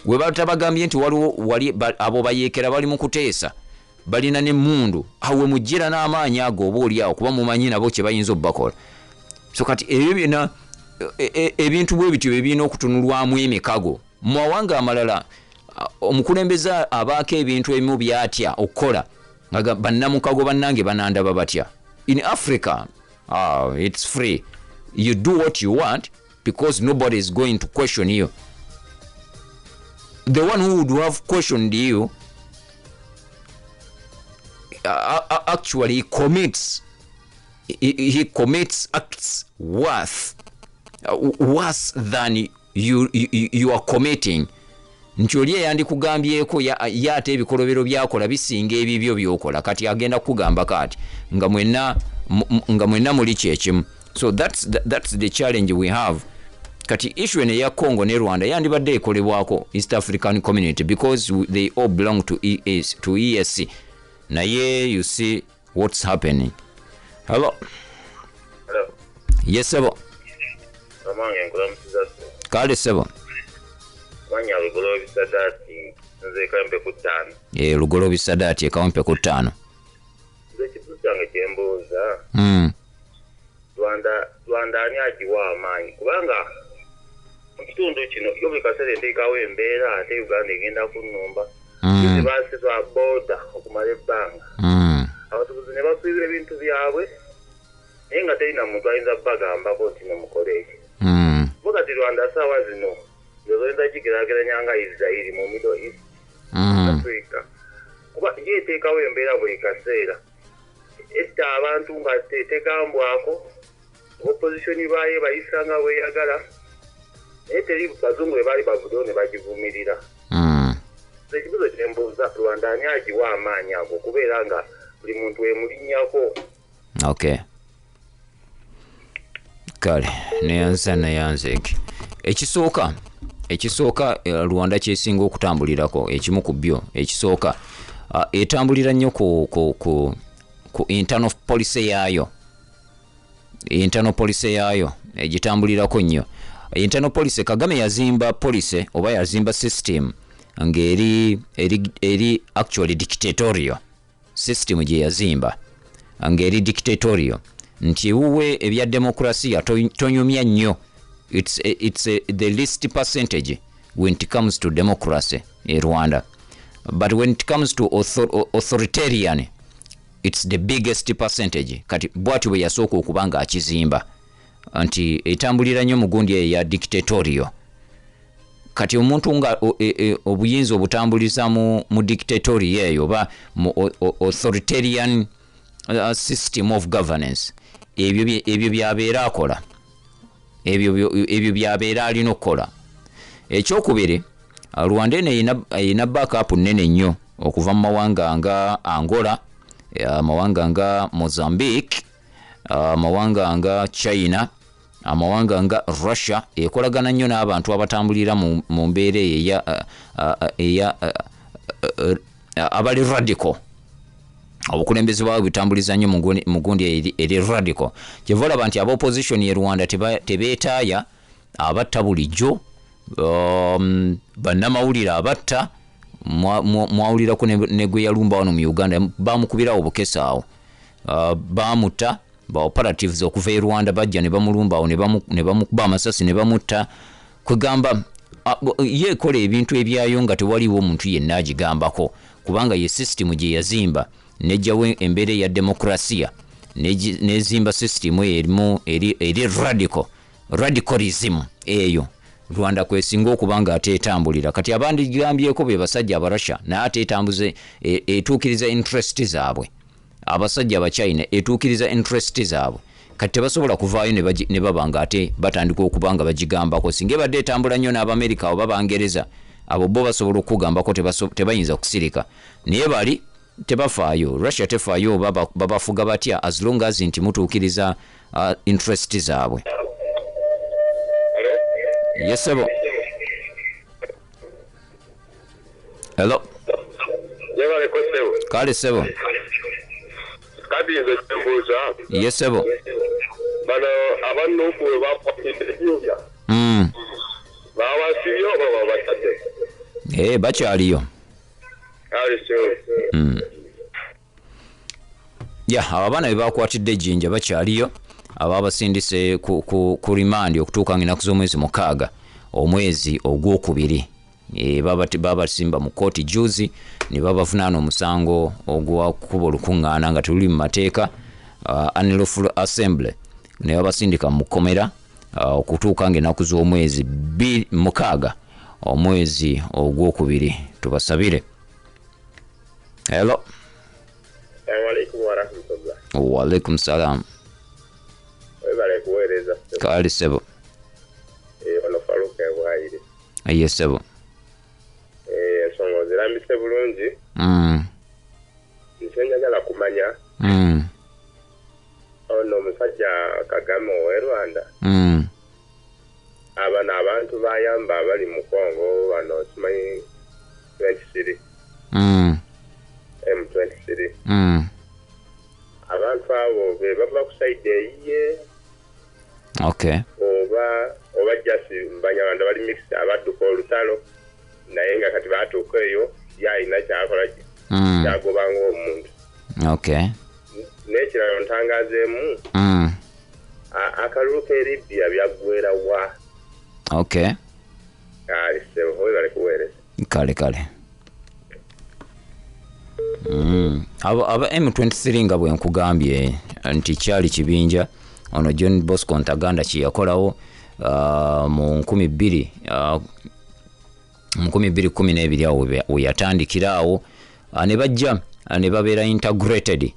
We batabagambye nti waliwo wali abo bayeekera bali mu kuteesa, balina n'emmundu, awe mujjira n'amaanyi ago oba oli awo, kuba mumanyi nabo kye bayinza obbakola. So kati ebyo byonna ebintu bwe bityo ebirina okutunulwamu emikago. Mu mawanga amalala omukulembeze abaako ebintu ebimu byatya okukola, nga bannamukago bannange banandaba batya. In Africa, it's free. You do what you want because nobody is going to question you. The one who would have questioned you actually commits acts worse than you are committing. Nti oli eyandikugambyeko ye ate ebikolobero byakola bisinga ebibyo byokola, kati agenda kukugamba kati nga mwenna muli kyekimu. So that's the challenge we have. Kati issue eno eya Congo ne Rwanda yandibadde ekolebwako East African Community because they all belong to EAC. Naye you see what's happening. Hello. Hello. Yes, sebo. Kale sebo. Manya Lugolobi Sadati, nze Kawempe ku 5. Lugolobi Sadati Kawempe ku 5. Nze ekibuuzo kyange kye mbuuza. Rwanda ani agiwa amaanyi? Kubanga mu kitundu kino yo buli kaseera eteekawo embeera, ate Uganda egenda kunnumba. Baasibwa booda okumala ebbanga. Abatuuze ne basuubira ebintu byabwe, naye nga terina muntu ayinza kubagambako nti nemukole eki. Bo kati Rwanda ssaawa zino oyinza gigeraageranya nga Israel mu Middle East, Africa. Kuba yo eteekawo embeera buli kaseera, etta abantu nga tegambwako, opposition baayo bayisa nga bweyagala, naye teri bazungu bwe baali bavuddewo ne bagivumirira. Ekibuuzo kye mbuuza, Rwanda ani agiwa amaanyi ago okubeera nga buli muntu emulinnyako? Okay. Kale neyanze ekisooka Rwanda kyesinga okutambulirako, ekimu ku byo ekisooka, etambulira nnyo ku internal policy yaayo. Internal policy yaayo egitambulirako nnyo. Internal policy, Kagame yazimba policy oba yazimba system ng'eri eri actually dictatorial system gye yazimba ng'eri dictatorial, nti ewuwe ebya demokrasiya tonyumya nnyo. It's the least percentage when it comes to democracy in Rwanda, but when it comes to authoritarian it's the biggest percentage. Kati bw'atyo bwe yasooka okuba nga akizimba nti etambulira nnyo mu gundi eyo ya dictatorial. Kati omuntu nga obuyinza obutambuliza mu dictatorial eyo oba mu authoritarian system of governance, ebyo byabeera akola, ebyo byabeera alina okukola. Ekyokubiri, Rwanda eno erina backup nnene nnyo okuva mu mawanga nga Angola, amawanga nga Mozambique, amawanga nga China, amawanga nga Russia. Ekolagana nnyo n'abantu abatambulira mu mbeera eya abali radical. Obukulembeze bwabwe butambuliza nnyo mu gundi eri radical. Kyeva olaba nti aba opposition ye Rwanda tebeetaaya, abatta bulijjo, bannamawulire abatta, mwawulirako ne gwe yalumba wano mu Uganda, bamukubirawo bukesa awo, bamutta. Ba operatives okuva e Rwanda bajja ne bamulumba awo, ne bamukuba amasasi ne bamutta. Kwegamba ye ekola ebintu ebyayo nga tewaliwo omuntu yenna agigambako, kubanga ye system gye yazimba nejjawo embeera eya demokrasiya, nezimba system erimu eri radicalism eyo Rwanda kwesinga okuba nga ate etambulira. Kati abandi gambyeko be basajja Abarussia, naye ate etambuze etuukiriza interest zaabwe. Abasajja Abachina etuukiriza interest zaabwe. Kati tebasobola kuvaayo ne baba nga ate batandika okuba nga bagigambako. Singa ebadde etambula nnyo n'Abamerika oba Bangereza, abo bo basobola okukugambako, tebayinza kusirika. Naye bali tebafaayo. Russia tefaayo babafuga batya, as long as nti mutuukiriza interest zaabwe. Yes, sebo. Hello. Kale sebo. Kati nze kyembuuza. Yes, sebo. Bano abanuku we bakwatidde Jinja. Babasibye oba babatadde? Bakyaliyo. Kale sebo. Ya, abo abaana be bakwatidde Jinja bakyaliyo, ababasindise ku remand okutuuka ng'ennaku z'omwezi 6 omwezi ogwokubiri. Babasimba mu kkooti juzi ne babavunaana omusango ogw'okukuba olukuŋŋaana nga teluli mu mateeka, unlawful assembly, ne babasindika mu kkomera okutuuka ng'ennaku z'omwezi 6 omwezi ogwokubiri. Tubasabire. Hello. Assalamu alaikum warahmatullah. Wa alaikum salam. Webale kuweereza. Kale sebo. Ono Faruka Bwayire. Yes sebo. Ensonga ozirambise bulungi. Nze njagala kumanya. Ono omusajja Kagame ow'e Rwanda. Abano abantu bayamba abali mu Congo bano simanyi 23. M23. Abantu abo be bava ku side eyiye. Okay. Oba just Banyarwanda bali mix abadduka olutalo, naye nga kati batuuka eyo yalina kyakola kyagobanga omuntu. Okay. N'ekirala ntangaazeemu, akalulu k'e Libya byaggwera wa? Okay. Kale ssebo, webale kuweereza. Kale kale. Aba M23 nga bwe nkugambye nti kyali kibinja ono John Bosco Ntaganda kye yakolawo mu 2012 awo we yatandikira awo, ne bajja ne babeera integrated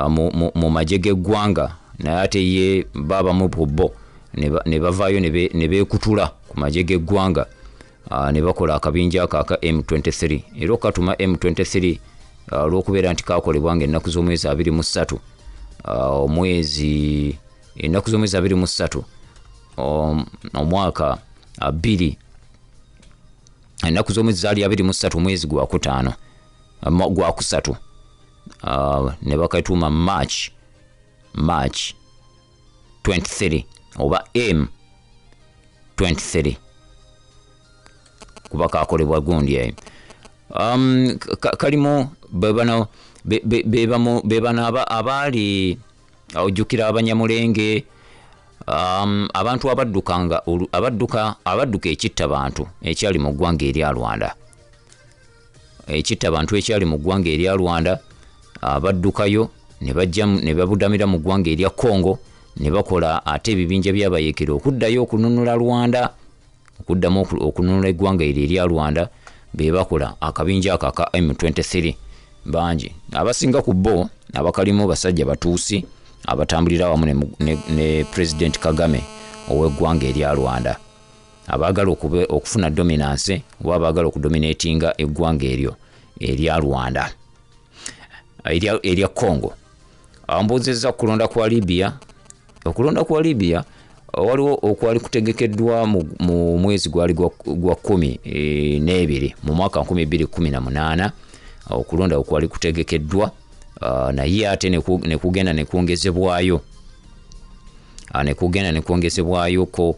mu magye g'eggwanga, naye ate ye babamu ku bo ne bavaayo ne beekutula ku magye g'eggwanga, ne bakola akabinja ako aka M23. Era okatuma M23 olw'okubeera nti kakolebwa ng'ennaku z'omwezi 23, omwezi ennaku z'omwezi 23 omwaka 2, ennaku z'omwezi zaali 23 omwezi gwa 5 gwa 3, ne bakatuuma March 23 oba M23 kuba kakolebwa gundi eyo. Kalimu bebano bebano abaali ojjukira Abanyamulenge, abantu abaddukanga abadduka ekittabantu ekyali mu ggwanga erya Rwanda, ekittabantu ekyali mu ggwanga erya Rwanda, abaddukayo ne bajja ne babudamira mu ggwanga erya Congo, ne bakola ate ebibinja by'abayeekera okuddayo okununula Rwanda, okuddamu okununula eggwanga eryo erya Rwanda. Be bakola akabinja ako aka M23 bangi. Abasinga ku bo abakalimu basajja Batuusi abatambulira awamu ne President Kagame ow'eggwanga erya Rwanda, abaagala okufuna dominance oba abaagala okudominatinga eggwanga eryo erya Rwanda, erya Congo. Ambuuzizza kulonda kwa Libya. Okulonda kwa Libya waliwo okwali kutegekeddwa mu mwezi gwali gwa 12 mu mwaka 2018, okulonda okwali kutegekeddwa Naye ate ne kugenda nekwongezebwayo, nekugenda nekwongezebwayoko.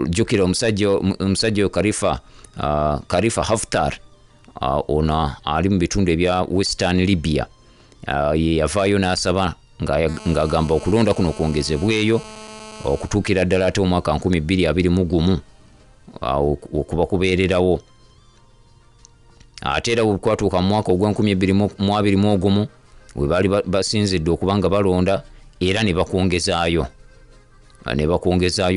Jjukira omusajja oyo Khalifa Haftar, ono ali mu bitundu ebya Western Libya, ye yavaayo n'asaba ng'agamba okulonda kuno kwongezebweyo okutuukira ddala ate omwaka 2021, okuba kubeererawo. Ate era bwekwatuuka mu mwaka ogw'2021 we baali basinzidde okuba nga balonda, era ne bakwongezaayo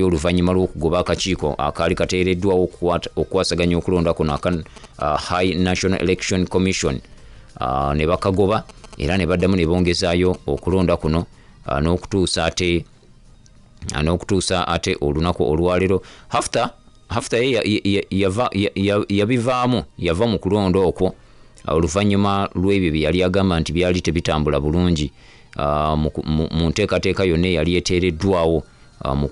oluvannyuma lw'okugoba akakiiko akaali kateereddwawo okukwasaganya okulonda kuno, aka High National Election Commission, ne bakagoba era ne baddamu ne bongezaayo okulonda kuno, n'okutuusa ate olunaku olwaleero. Haftar ye yabivaamu, yava mu kulonda okwo oluvannyuma lw'ebyo bye yali agamba nti byali tebitambula bulungi mu nteekateeka yonna eyali eteereddwawo mu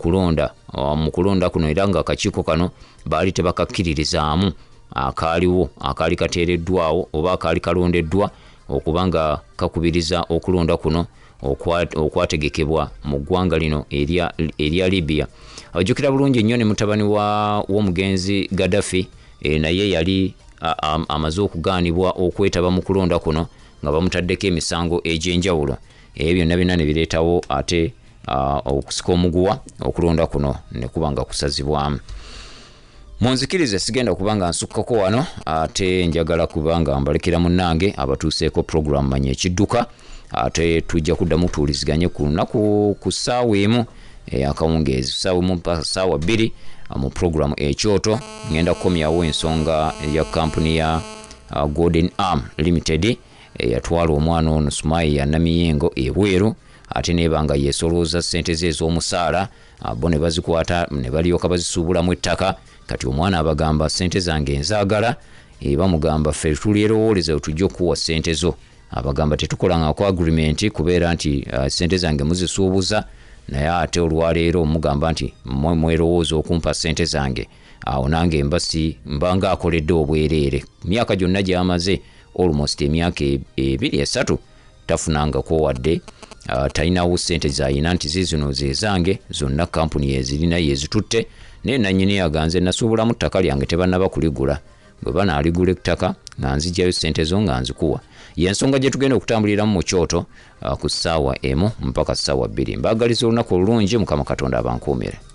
kulonda kuno, era nga akakiiko kano baali tebakakkiririzaamu akaaliwo, akaali kateereddwawo oba akaali kalondeddwa okuba nga kakubiriza okulonda kuno okwategekebwa mu ggwanga lino erya Libya. Ojjukira bulungi nnyo ne mutabani w'omugenzi Gaddafi, naye yali amaze okugaanibwa okwetaba mu kulonda kuno nga bamutaddeko emisango egy'enjawulo. Ebyo byonna byonna ne bireetawo ate okusika omuguwa, okulonda kuno ne kuba nga kusazibwamu. Munzikirize, sigenda kuba nga nsukkako wano, ate njagala kuba nga mbalekera munnange abatuuseeko program Manya Ekidduka. Ate tujja kuddamu tuwuliziganye ku lunaku ku ssaawa 1 eyakawungeezi, ssaawa 1 mpaka ssaawa 2 mu program Ekyoto. Ngenda kukomyawo ensonga ya kampuni ya Golden Arm Limited eyatwala omwana ono Sumaiya Namiyengo ebweru, ate neeba nga yesolooza ssente ze ez'omusaala, bo ne bazikwata ne balyoka bazisuubulamu ettaka. Kati omwana abagamba, "Ssente zange nzaagala." Bamugamba, "Ffe tulyerowooleza tujja okukuwa ssente zo." Abagamba, "Tetukolangako agreement kubeera nti ssente zange muzisuubuza, naye ate olwaleero mugamba nti mwerowooza okumpa ssente zange. Awo nange mba si mbanga akoledde obwereere." Myaka gyonna gy'amaze, almost emyaka 2, 3, tafunangako wadde, talinawo ssente zayina nti zizino zezange. Zonna kampuni yezirina, yezitutte. Naye nanyini yaganze, "Nasuubulamu ttaka lyange, tebannaba kuligula. Bwe banaaligula ettaka nga nzigyayo ssente zo nga nzikuwa." Yensonga gye tugenda okutambuliramu mu Kyoto ku ssaawa 1 mpaka ssaawa 2. Mbaagaliza olunaku olulungi. Mukama Katonda abankuumire.